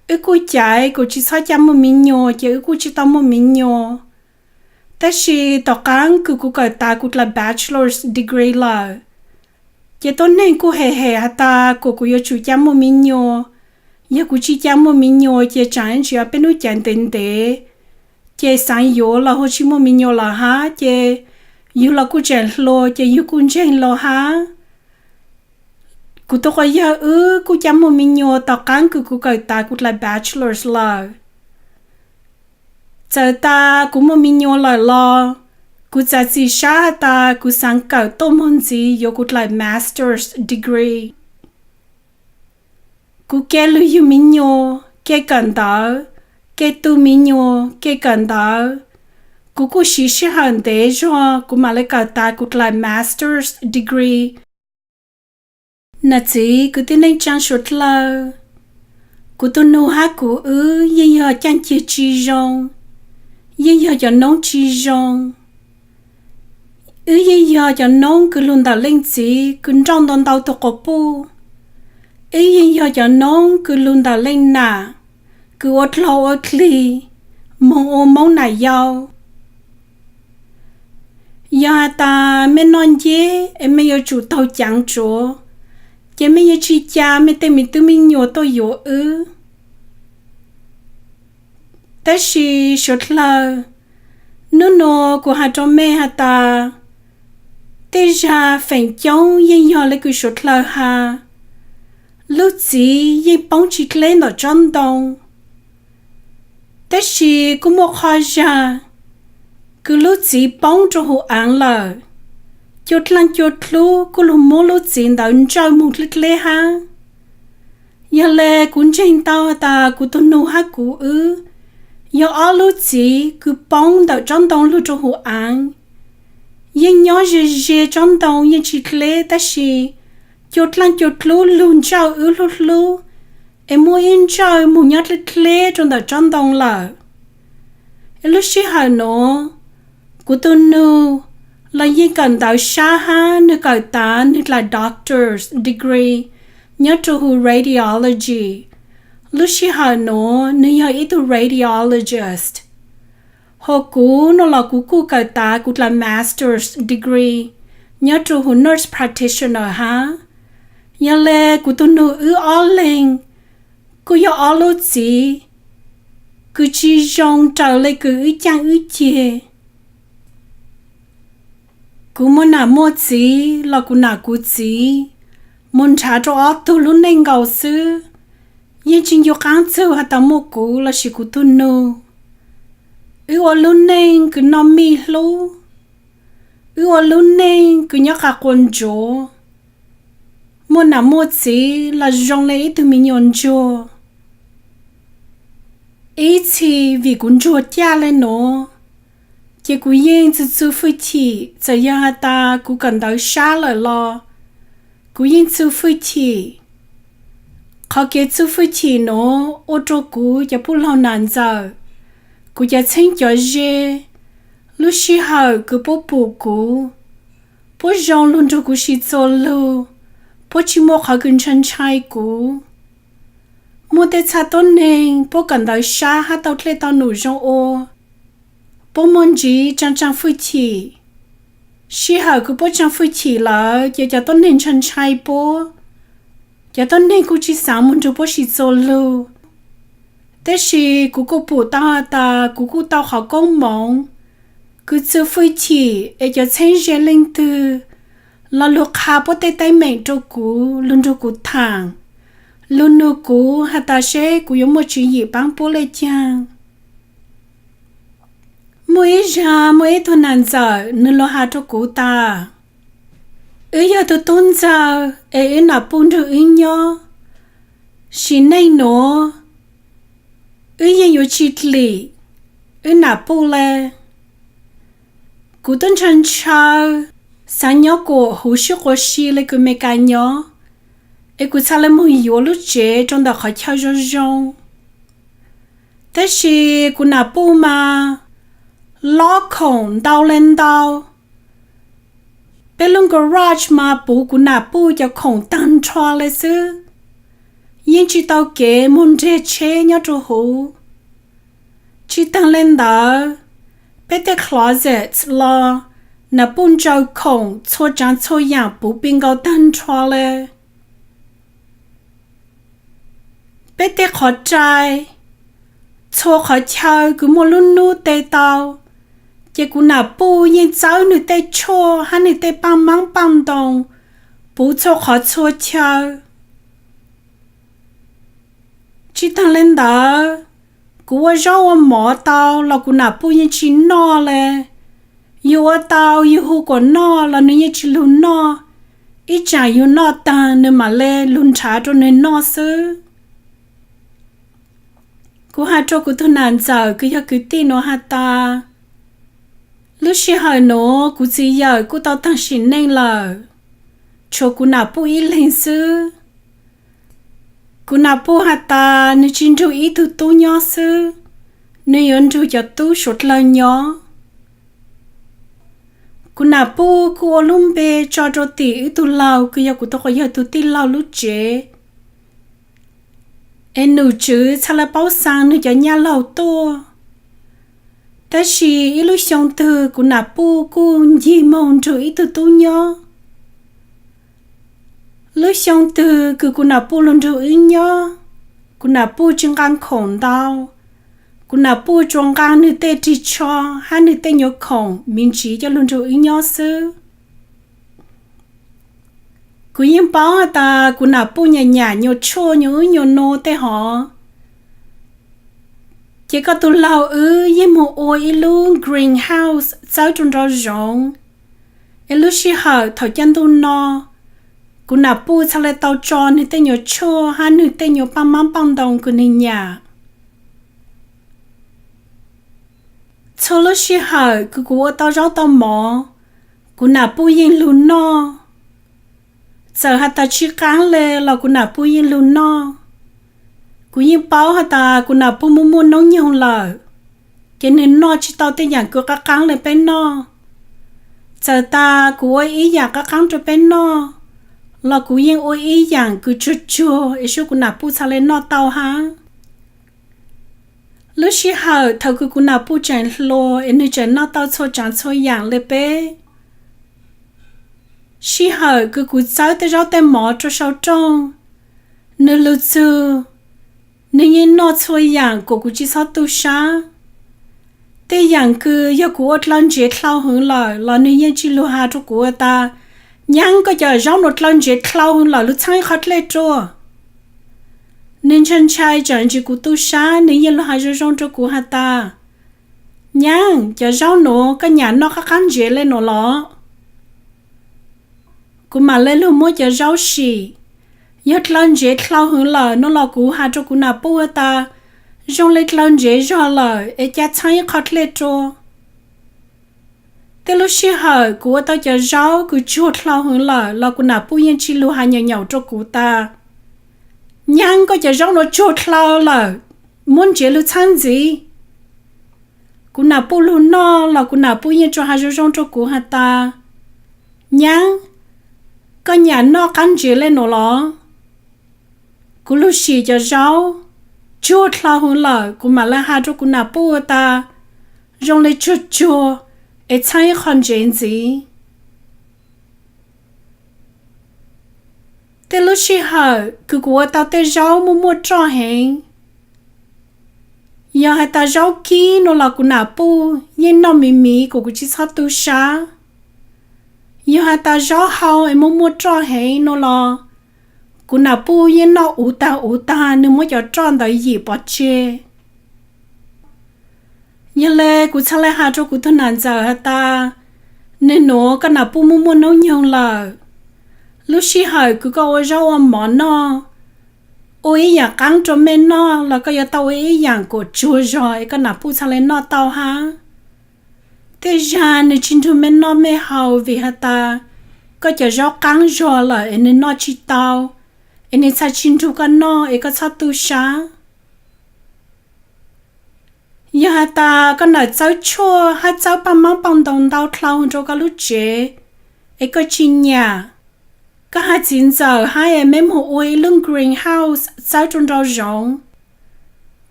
Wb kuj caiv kuas tsi txhob ca muaj miv nyuas ces wb kuj tsi tau muaj miv nyuas. Tab sis tom qaab kws kuv kawm tav kuv dlaim bachelor's degree lawm, ces tuab neeg kuj hem hem has tas kuas kuv yuav tsum ca muaj miv nyuas. Yog kuv tsi ca muaj miv nyuas ces tsaam ib ntsis peb nub caiv ntev ntev, ces xaav yuav los hu tsi muaj miv nyuas lawm hab, ces yug los kuj tseem hluas ces yug kuj ntseeg los hab. Kuv tug quas yawg wb kuj ca muaj miv nyuas tom qaab kws kuv kawm tav kuv dlaim bachelor's lawm. Txawm tas kuv muaj miv nyuas lawm los, kuv txav txim sab has tas kuv xaav kawm tuaj moog ntxiv yuav kuv dlaim master's degree. Kuv ke lug yug miv nyuas, ke kawm ntawv, ke tu miv nyuas, ke kawm ntawv. Kuv kuj siv sij hawm ntev zog kuv mam le kawm tav kuv dlaim master's degree. Nam txiv kwv tij neej tsaa suav dlawg, kuv tug nug hab kuv wb yeej yog caaj ceg tsi zoo, yeej yog cov noob tsi zoo. Wb yeej yog cov noob kws lug ntawm leej txiv kws nrauj ntau ntau tug quas puj. Wb yeej yog cov noob kws lug ntawm leej nam kws ua dlaug ua dlig, moog ua moob nam yau. Yog has tas mej noj nceb es mej yuav tsum taug caav tsuav, ces mej yuav tsi ca mej tej miv tub miv nyuas tuaj yuav wb. Tab sis suav dlawg, nub nua kuv has rua mej has tas, tej zag feem coob yeej yog le kws suav dlawg has, lub txiv yeej poob tsi dleb ntawm tsob ntoo. Tab sis kuj muaj qhov zag kws lub txiv poob rua huv aav lawm, cua dlaaj cua dlub kuj lug muab lub txiv ntawd ntsawj moog dleb dleb hab. Yog le kuv ntseeg tau tas kuv tug nug hab kuv wb yog ob lub txiv kws poob ntawm tsob ntoo lug rua huv aav. Yeej nyob ze ze tsob ntoo yeej tsi dleb tab sis cua dlaaj cua dlub lug ntsawj wb hlub hlub, es muab ib ntsawj moog nyob dleb dleb rua ntawm tsob ntoo lawm. Lub sij hawm nuav, kuv tug nug los yeej kawm ntawv sab hab nwg kawm tav nwg dlaim doctor's degree nyob rua huv radiology. Lub sij hawm nuav nwg yog ib tug radiologist. Hos kuv nuav los kuv kuj kawm tav kuv dlaim master's degree nyob rua huv nurse practitioner hab. Yog le kuv tug nug wb ob leeg kuj yog ob lub txiv kws tsi zoo raws le kws wb caaj wb ceg. Kuv muaj nam muaj txiv los kuv nam kuv txiv moog nrhav rua ob tug lub neej nkaus xwb, yeej tsi ncu qaab txug has tas muaj kuv lossis kuv tug nug. Wb ua lub neej kws noj mij hlub, wb ua lub neej kws nyob qas quas ntsuav, muaj nam muaj txiv los zoo le ib tug me nyuam ntsuag. Ib txhis vim kuv ntsuag caj le nuav, ces kuv yeej txw txw fwj chim, txawm yog has tas kuv kawm ntawv sab lawm los kuv yeej txw fwj chim. Qhov kev txw fwj chim nuav ua rua kuv cov puj laug nam ntxawm, kuv cov txheeb cov ze, lub sij hawm kws puab pum kuv, puab zoo lug nrug kuv si txuas lug, puab tsi muaj qhov kws ntshai ntshai kuv. Muaj tej txha tuab neeg puab kawm ntawv sab hab tau dlej tau num zoo ua, puab muaj ntsiv tsaa tsaa fwj chim. Sij hawm kws puab tsaa fwj chim lawm ces cov tuab neeg ntshai ntshai puab, cov tuab neeg kuj tsi xaav moog nrug puab si txuas lug. Tab sis kuv kuj pum tau has tas kuv kuj tau qhov koob moov kws txw fwj chim es cov txheeb ze leej twg los lug qha puab tej teeb meem rua kuv, lug nrug kuv thaam, lug nug kuv has tas seb kuv yuav muaj tswv yim paab puab le caag. Muaj ib zag muaj ib tug nam ntxawm nwg lug has rua kuv tas, wb yog tug tub ntxawg es wb nam puj nrug wb nyob, sim neej nuav wb yeej yuav tsi dlim wb nam puj le. Kuv tub ntshaw ntshaw xaav nyob kuas huv sib quas si le kws Amelikas nyob, es kuv txhad le moog yuav lub tsev rua ntawm qhov chaw zoo zoo. Tab sis kuv nam puj mas lob khoom ntau le ntau. Peb lub garage mas puv kuv nam puj cov khoom taag nrho le xwb, yeej tsi tau kev moog nreg tsheb nyob rua huv. Tsi taag le ntawd, peb tej closets los nam puj ntsaws khoom txhua tsaav txhua yaam puv pi nkaus taag nrho le. Peb tej qhov rai, txhua qhov chaw kws muaj lub nub te tau, ces kuv nam puj yeej txawb nwg tej tshuaj hab nwg tej paaj maab paaj ntoo puv txhua qhov txhua chaw. Tsi taag le ntawd, kuv ua zaub ua mov tau los kuv nam puj yeej tsi noj le. Yug ua tau yug hu kuas noj los nwg yeej tsi lug noj, ib tsaam yug noj taag nwg maam le lug nrhav rua nwg noj xwb. Kuv has rua kuv tug nam ntxawm kws yog kwv tij nuav has tas, lub sij hawm nuav kuv txiv yawm kuj tau taag sim neej lawm, tshuav kuv nam puj ib leeg xwb. Kuv nam puj has tas nwg tsi nrug ib tug tub nyob xwb, nwg yuav nrug cov tub suav dlawg nyob. Kuv nam puj kuj ua lub npe tso rua tim wb tug laug kws yog kuv tug quas yawg tug tij laug lub tsev, es num tswv txhad le paub xaa nwg cov nyaj laug tuaj. Tab sis ib lub xyoo twg kuv nam puj kuj ncig moog nrug ib tug tub nyob. Lub xyoo twg kws kuv nam puj lug nrug wb nyob, kuv nam puj tsi nqaa khoom ntau. Kuv nam puj tsuas nqaa nwg tej rig tsho hab nwg tej nyuas khoom me ntsiv coj lug nrug wb nyob xwb. Kuv yeej paub has tas kuv nam puj nyam nyam nyuas tshuaj nyuas wb nyuas nua tej hov, ces koj tug laug wb yeej moog ua ib lub greenhouse txawb rua nraum zoov. Es lub sij hawm thaum caaj ntuj no, kuv nam puj txhad le tau tso nwg tej nyuas tshuaj hab nwg tej nyuas paaj maab paaj ntoo kws nwg nyam. Txhua lub sij hawm kws kuv ua tau zaub tau mov, kuv nam puj yeej lug noj. Txawm has tas tsi qaab le los kuv nam puj yeej lug noj. Kuv yeej paub has tas kuv nam puj muaj muaj noob nyoog lawm. ces nws noj tsis tau tej yam kws qab qaab le peb noj. Txawm tas kuv ua ib yaam qab qaab rua peb noj, los kuv yeej ua ib yaam kws tsuag tsuag es sub kuv nam puj txhaj le noj tau hab. Lub sij hawm thaum kws kuv nam puj tseem hluas es nwg tseem noj tau txhua tsaav txhua yaam le peb, sij hawm kws kuv txawb tej zaub tej mov rua sau rooj, nwg lug txug, nwg yeej noj txhua yaam kuas kuv tsi txhob tu sab. Tej yaam kws yog kuv ua dlhau ntsev dlhau hwv lawm los nwg yeej tsi lug has rua kuv has tas, Nyaab, koj cov zaub nuav dlhau ntsev dlhau hwv lawm, lug txhaab ib qhov dlej rua. Nwg ntshai ntshai tsaam ntsis kuv tu sab, nwg yeej lug has zoo zoo rua kuv has tas, Nyaab, cov zaub nuav koj nyam noj qab qab ntsev le nuav los? Kuv mam le lug muab cov zaub sim. Yog dlhau ntsev dlhau hwv lawm nuav los kuv has rua kuv nam puj has tas, Zoo le dlhau ntsev zog lawm es ca txhaab ib qhov dlej rua. Tej lub sij hawm kuv ua tau cov zaub kws tsuag dlhau hwv lawm los kuv nam puj yeej tsi lug has nyaum nyaum rua kuv tas, Nyaab, koj cov zaub nuav tsuag dlhau lawm, muab ntsev lug txhaab ntxiv. Kuv nam puj lug noj los kuv nam puj yeej tsuas has zoo zoo rua kuv has tas, Nyaab, koj nyam noj qab ntsev le nuav los? Kuv lug sim cov zaub, tsuag dlhau hwv lawm kuv mam le has rua kuv nam puj tas, Zoo le tsuag tsuag es txhaab ib qho ntsev ntxiv. Tej lub sij hawm kws kuv ua tau tej zaub muaj muaj roj heev, yog has tas zaub kib nuav los kuv nam puj yeej noj miv miv kuas kuv tsi txhob tu sab. Yog has tas zaub hau es muaj muaj roj heev nuav los kuv nam puj yeej noj uv tag uv tag, nwg muab cov roj ntawd yim pov tseg. Yog le kuv txhaj le has rua kuv tug nam ntxawm has tas, Nwg nuav koj nam puj muaj muaj noob nyoog lawm. Lub sij hawm kws koj ua zaub ua mov noj, ua ib yaam qaab rua mej noj los koj yuav tau ua ib yaam kuas tsuag zog es koj nam puj txhaj le noj tau hab. Tej zag nwg tsi nrug mej noj mej haus vim has tas koj cov zaub qaab zog lawm es nwg noj tsi tau, es nwg txhaj tsi nrug koj noj es koj txhob tu sab. Yog has tas koj nam txawb tshuaj hab txawb paj maab paj ntaus ntau dlhau rua koj lub tsev, es koj tsi nyam, koj has txiv ntxawm hab es mej moog ua ib lub greenhouse txawb rua nrau zoov.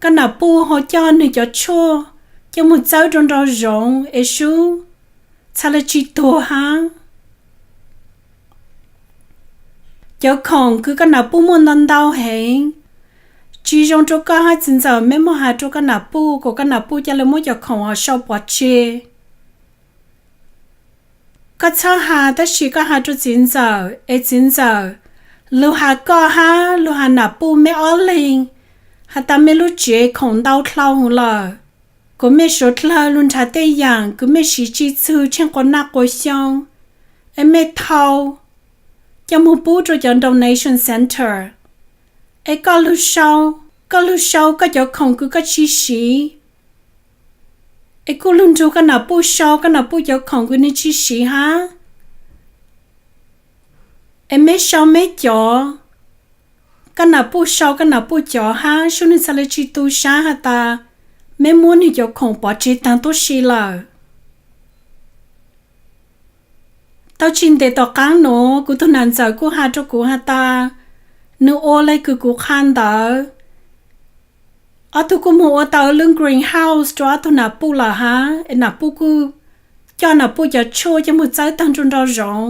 Koj nam puj ho coj nwg cov tshuaj coj moog txawb rua nrau zoov es sub txhaj le tsi tuag hab. Cov khoom kws koj nam puj muaj ntau ntau heev, tsi zoo rua koj hab txiv ntxawm, mej moog has rua koj nam puj kuas koj nam puj ca le muab cov khoom sau pov tseg. Koj txhob has, tab sis koj has rua txiv ntxawm es txiv ntxawm lug has koj hab lug has nam puj mej ob leeg has tas mej lub tsev khoom ntau dlhau hwv lawm, kuas mej suav dlawg lug nrhav tej yaam kws mej siv tsi txug tsheej quas naj quas xyoo, es mej thau coj moog pub rua cov donation center. Es koj lug sau, koj lug sau koj cov khoom kws koj tsi siv, es kuj lug nrug koj nam puj sau koj nam puj cov khoom kws nwg tsi siv hab. Es mej sau mej cov, koj nam puj sau koj nam puj cov hab sub nwg txhaj le tsi tu sab has tas mej muab nwg cov khoom pov tseg taag tuab si lawm. Tau tsi ntev tom qaab nuav kuv tug nam ntxawm kuj has rua kuv has tas, nwg ua le kws kuv qha ntawd. Ob tug kuj moog ua tau lub greenhouse rua ob tug nam puj lawm hab, es nam puj kuj coj nam puj cov tshuaj coj moog txawb taag rua nrau zoov.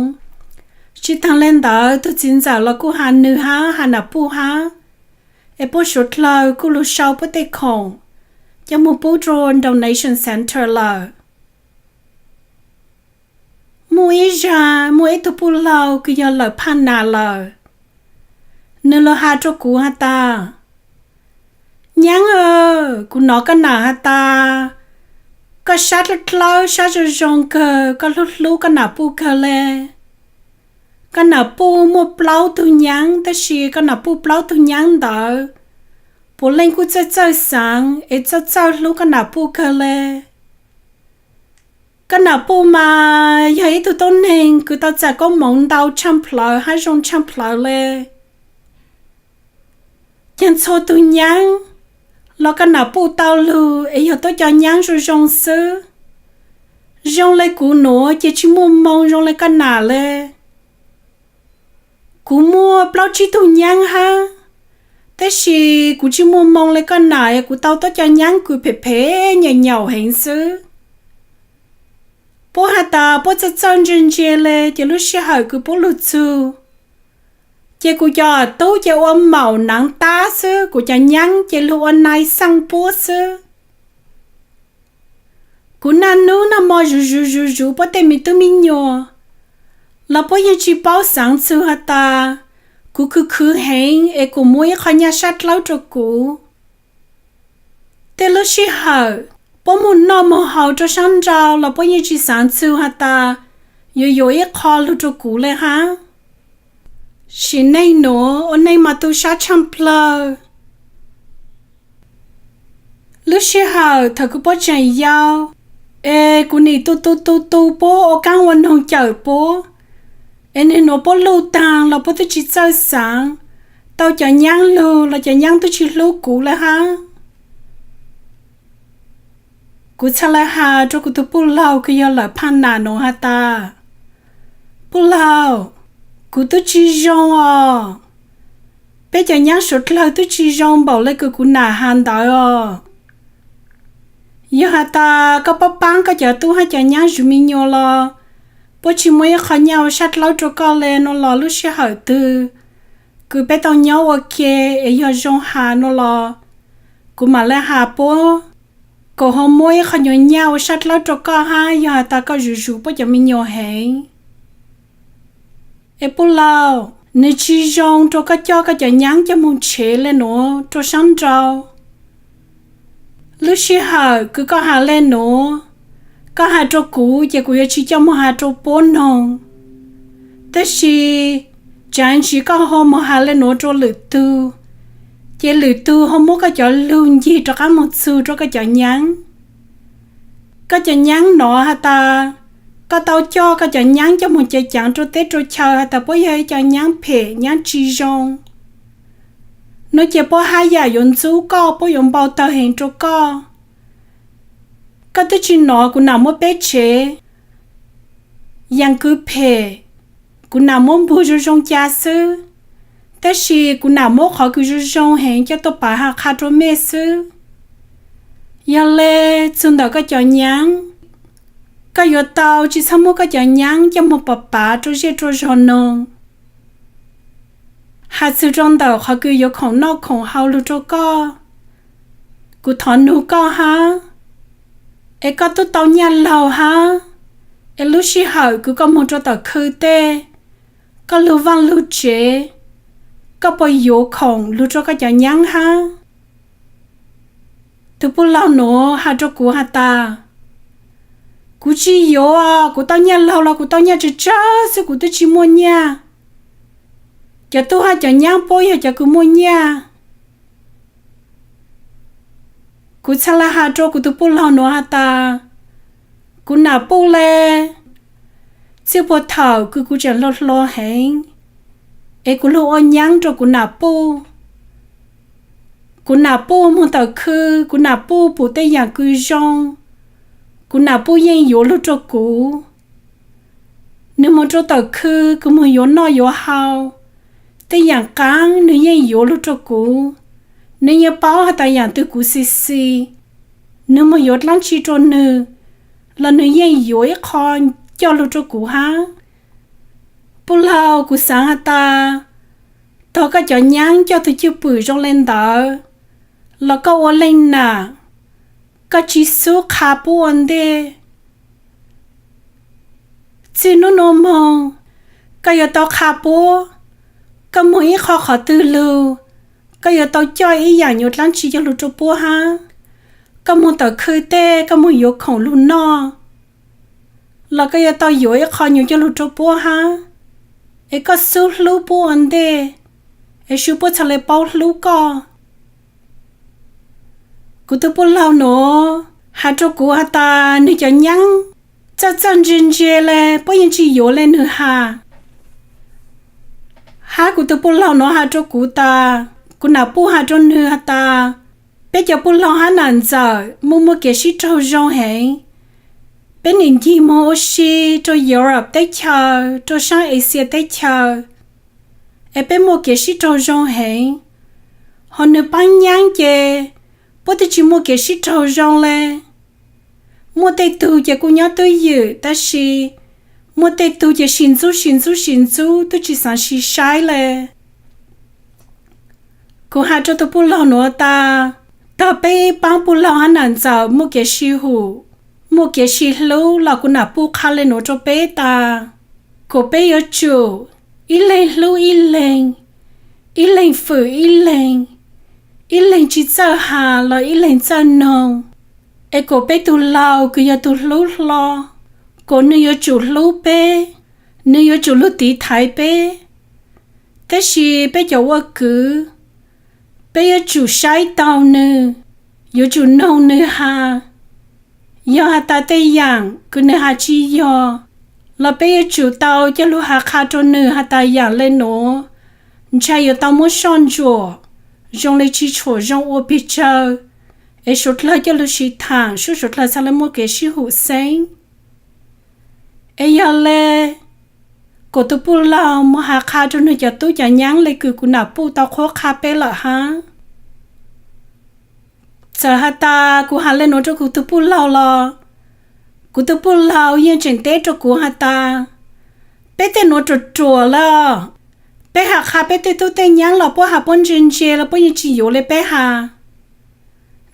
Tsi taag le ntawd tug txiv ntxawm los kuj has nwg hab has nam puj hab, es puab suav dlawg kuj lug sau puab tej khoom coj moog pub rua donation center lawm. Muaj ib zag muaj ib tug puj laug kws yog lawm phaj nas lawm, nwg lug has rua kuv has tas, Nyaab aw, kuv nov koj nam has tas koj sab dlawb dlawb sab zoo zoo kawg, koj hlub hlub koj nam puj kawg le. Koj nam puj muaj plaub tug nyaab, tab sis koj nam puj plaub tug nyaab ntawd puav leej kuj txawj txawj xaav es txawj txawj hlub koj nam puj kawg le. Koj nam puj mas yog ib tug tuab neeg kws tau txais koob moov ntau tshaj plawg hab zoo tshaj plawg le. Caag txhua tug nyaab los koj nam puj tau lug es yog tuab cov nyaab zoo zoo xwb. Zoo le kuv nuav ces tsi muaj moo zoo le koj nam le. Kuv muaj plaub tsib tug nyaab hab, tab sis kuv tsi muaj moo le koj nam, kuv tau tuab cov nyaab kws phem phem nyaum nyaum heev xwb. Puab has tas puab txawj txawj ntse ntse le, ces lub sij hawm kws puab lug txug, ces kuv cov tub ces ua maum naav tab xwb, kuv cov nyaab ces lug ua nai xaaj puab xwb. Kuv naj nub naj mo zuv zuv zuv zuv puab tej me tub me nyuam, los puab yeej tsi paub xaav txug has tas kuv khwv khwv heev es kuv muab ib qho nyaj sab dlawb rua kuv. Tej lub sij hawm puab moog noj moog haus rua saab nrau los puab yeej tsi xaav txug has tas yuav yuav ib qho lug rua kuv le hab. Sim neej nuav ua neej mas tu sab tshaaj plawg. Lub sij hawm thaum kws puab tseem yau, es kuv nim tu tu tu tu puab, ua kaab ua noog cawm puab, es nwg nuav puab luj taag los puab tub tsi txawj xaav, tau cov nyaab lug los cov nyaab tub tsi hlub kuv le hab. Kuv txhad le has rua kuv tug puj laug kws yog lawm phaaj nam nuav has tas, puj laug, kuv tub tsi zoo os. Peb cov nyaab suav dlawg tub tsi zoo npaum le kws kuv nam has ntawd os. Yog has tas koj paab paab koj cov tub hab cov nyaab zuv me nyuam los puab tsi muab ib qho nyaj ua sab dlawb rua koj le nuav los lub sij hawm twg kws peb tau nyob ua ke es yog zoo has nuav los kuv mam le has puab kom ho muab ib qho nyuag nyaj ua sab dlawb rua koj hab, yog has tas koj zuv zuv puab cov me nyuam heev. Es puj laug, nwg tsi zoo rua koj coj koj cov nyaab coj moog tshev le nuav rua saab nrau. Lub sij hawm kws koj has le nuav, koj has rua kuv ces kuv yuav tsi coj moog has rua puab noog. Tab sis tsaav ntsis koj ho moog has le nuav rua lwm tug, ces lwm tug ho muab koj cov lug ncig rov qaab moog txug rua koj cov nyaab. Koj cov nyaab nov has tas koj tau coj koj cov nyaab coj moog cev caav rua teb rua chaw has tas puab yog ib cov nyaab phem nyaab tsi zoo. Nuav ces puab hab yam yuav ntxub koj, puab yuav npau tawg heev rua koj. Koj tub tsi nov kuv nam muab peb tshev yaam kws phem, kuv nam muab npug zoo zoo ca xwb, tab sis kuv nam muab qhov kws zoo zoo heev coj tuaj pav has qha rua mej xwb. Yog le, txug ntawm koj cov nyaab, koj yuav tau tsi txhob muab koj cov nyaab coj moog pav pav rua zej rua zog noog. Has txug rua ntawm qhov kws yuav khoom noj khoom haus lug rua koj, kuv thov nug koj hab, es koj tub tau nyaj laug hab, es lub sij hawm kws koj moog rua tom khw tej, koj lug vaaj lug tsev, koj puas yuav khoom lug rua koj cov nyaab hab? Tug puj laug nuav has rua kuv has tas, kuv tsi yuav, kuv tau nyaj laug los kuv tau nyaj tsawg tsawg xwb, kuv tub tsi muaj nyaj. Cov tub hab cov nyaab puab yog cov kws muaj nyaj. Kuv txhad le has rua kuv tug puj laug nuav has tas, kuv nam puj le, txij puag thaum kws kuv tseem hluas hluas heev, es kuv lug ua nyaab rua kuv nam puj. Kuv nam puj moog tawm khw, kuv nam puj pum tej yaam kws zoo, kuv nam puj yeej yuav lug rua kuv. Nwg moog rua tawm khw, kws moog yuav noj yuav haus, tej yaam qaab nwg yeej yuav lug rua kuv. Nwg yeej paub has tas yaam twg kuv xis xis, nwg moog yuav dlaab tsi rua nwg los nwg yeej yuav ib qho coj lug rua kuv hab. Puj laug, kuv xaav has tas, tog koj cov nyaab coj tug cwj pwm zoo le ntawd, los koj ua leej nam, koj tsi xub qha puab ua ntej. Txij nub nuav moog, koj yuav tau qha puab, koj moog ib qho qhov twg lug, koj yuav tau coj ib yaam nyuas dlaab tsi coj lug rua puab hab. Koj moog tawm khw tej, koj moog yuav khoom lug noj, los koj yuav tau yuav ib qho nyuas coj lug rua puab hab. Es koj xub hlub puab ua ntej, es sub puab txhad le paub hlub koj. Kuv tug puj laug nuav has rua kuv has tas nwg cov nyaab txawj txawj ntse ntse le, puab yeej tsi yuav le nwg has. Hab kuv tug puj laug nuav has rua kuv tas, kuv nam puj has rua nwg has tas, Peb cov puj laug hab nam ntxawm muaj muaj kev sib raug zoo heev. Peb nim ncig moog ua si rua Europe teb chaws, rua saab Asia teb chaws, es peb muaj kev sib raug zoo heev. Ho nwg paab nyaab ces puab twb tsi muaj kev sib raug zoo le. Muaj tej tug ces kuj nyob twj ywm tab sis muaj tej tug ces sim ntxub sim ntxub sim ntxub twb tsi xaav sim saib le. Kuv has rua tug puj laug nuav tas, tog peb paab puj laug hab nam ntxawm muaj kev sib hum, muaj kev sib hlub los kuv nam puj qha le nuav rua peb tas, kuas peb yuav tsum ib leeg hlub ib leeg, ib leeg fwm ib leeg, ib leeg tsi txawj has los ib leeg txawj noog, es kuas peb tug laug kws yog tug hlub hlo, kuas nwg yuav tsum hlub peb, nwg yuav tsum lug tiv thaiv peb. Tab sis peb cov ua kwv, peb yuav tsum saib taug nwg, yuav tsum noog nwg has. Yog has tas tej yaam kws nwg has tsi yog los peb yuav tsum tau coj lug has qha rua nwg has tas yaam le nuav ntshai yuav tau muab soj ntsuam, zoo le tsi tshuam zoo ua peg tsawg, es suav dlawg coj lug sib thaam sub suav dlawg txhad le muaj kev sib hum xeeb. Es yog le, kuas tug puj laug moog has qha rua nwg cov tub cov nyaab le kws kuv nam puj tau qhuab qha peb lawm hab. Txawm has tas kuv has le nuav rua kuv tug puj laug los, kuv tug puj laug yeej tseem teb rua kuv has tas, peb tej nuav ruam ruam le, peb has qha peb tej tub tej nyaab los puab has puab ntse ntse los puab yeej tsi yuav le peb has.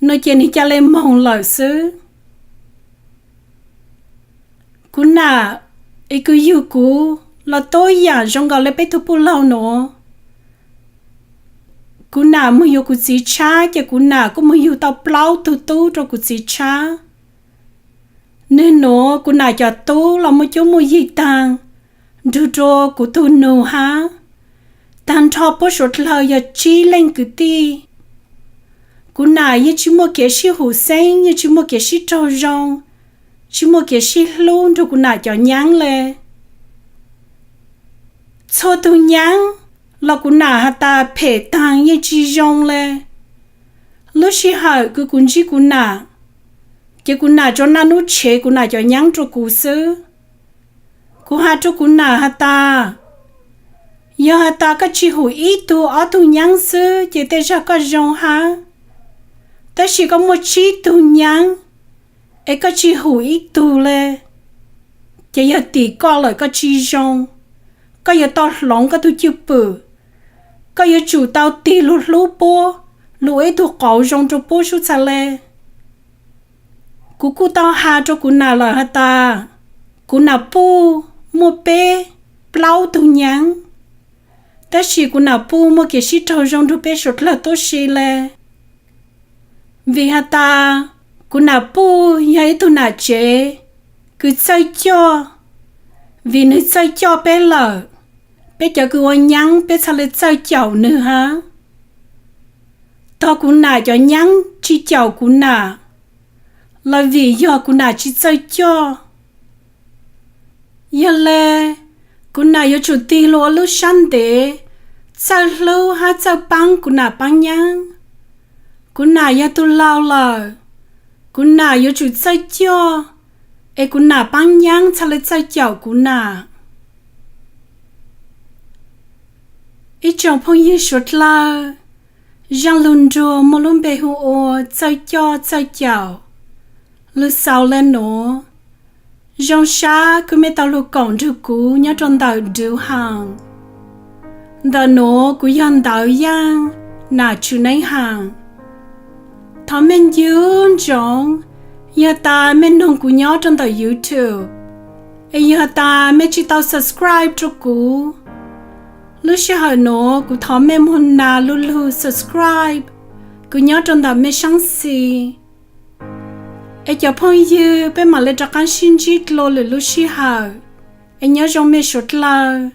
Nwg ces nwg ca le moog lawm xwb. Kuv nam es kws yug kuv los tub yaam zoo nkaus le peb tug puj laug nuav. Kuv nam moog yuav kuv txiv tshab ces kuv nam kuj moog yug tau plaub tug tub rua kuv txiv tshab. Nwg nuav kuv nam cov tub los muaj cuab muaj yig taag nrug rua kuv tug nus hab. Taag nrho puab suav dlawg yog tsib leej kwv tij. Kuv nam yeej tsi muaj kev sib hum xeeb, yeej tsi muaj kev sib raug zoo, tsi muaj kev sib hlub nrug kuv nam cov nyaab le. Txhua tug nyaab los kuv nam has tas phem taag yeej tsi zoo le. Lub sij hawm kws kuv ntsib kuv nam, ces kuv nam tsuas naj nub tshev kuv nam cov nyaab rua kuv xwb. Kuv has rua kuv nam has tas, yog has tas koj tsi hum ib tug ob tug nyaab xwb ces tej zag koj zoo hab. Tab sis koj muaj tsib tug nyaab es koj tsi hum ib tug le, ces yog tim koj lawm koj tsi zoo. Koj yuav tau hloov koj tug cwj pwm, koj yuav tsum tau tig lug hlub puab, lug ua ib tug qauv zoo rua puab sub txhad le. Kuv kuj tau has rua kuv nam lawm has tas, kuv nam puj muaj peb plaub tug nyaab, tab sis kuv nam puj muaj kev sib raug zoo nrug peb suav dlawg tuab si le. Vim has tas kuv nam puj yog ib tug nam tsev kws txawj coj, vim nwg txawj coj peb lawm, peb cov kws ua nyaab peb txhaj le txawj caum nwg hab. Tog kuv nam cov nyaab tsi caum kuv nam los vim yog kuv nam tsi txawj coj. Yog le, kuv nam yuav tsum tig lug ua lub sab ntev, txawj hlub hab txawj paab kuv nam paab nyaab. Kuv nam yog tug laug lawm, kuv nam yuav tsum txawj coj, es kuv nam paab nyaab txhaj le txawj caum kuv nam. Ib tsoom phooj ywg suav dlawg, zaaj lug nruag muaj lub npe hu ua txawj coj txawj caum. Lug xaus le nuav, zoo sab kws mej tau lug koom nrug kuv nyob rua ntawm Duu Haas. Ntawm nuav kuv yog Ntawv Yaaj, nam Tshwm Neeb Haas. Thov mej ncu ntsoov, yog tas mej noog kuv nyob rua ntawm YouTube, es yog tas mej tsi tau subscribe rua kuv, lub sij hawm nuav kuv thov mej moog nas lug lug subscribe kws nyob rua ntawm mej saab xis. Es cov phooj ywg, peb mam le rov qaab sib ntsib dlua lwm lub sij hawm, es nyob zoo mej suav dlawg.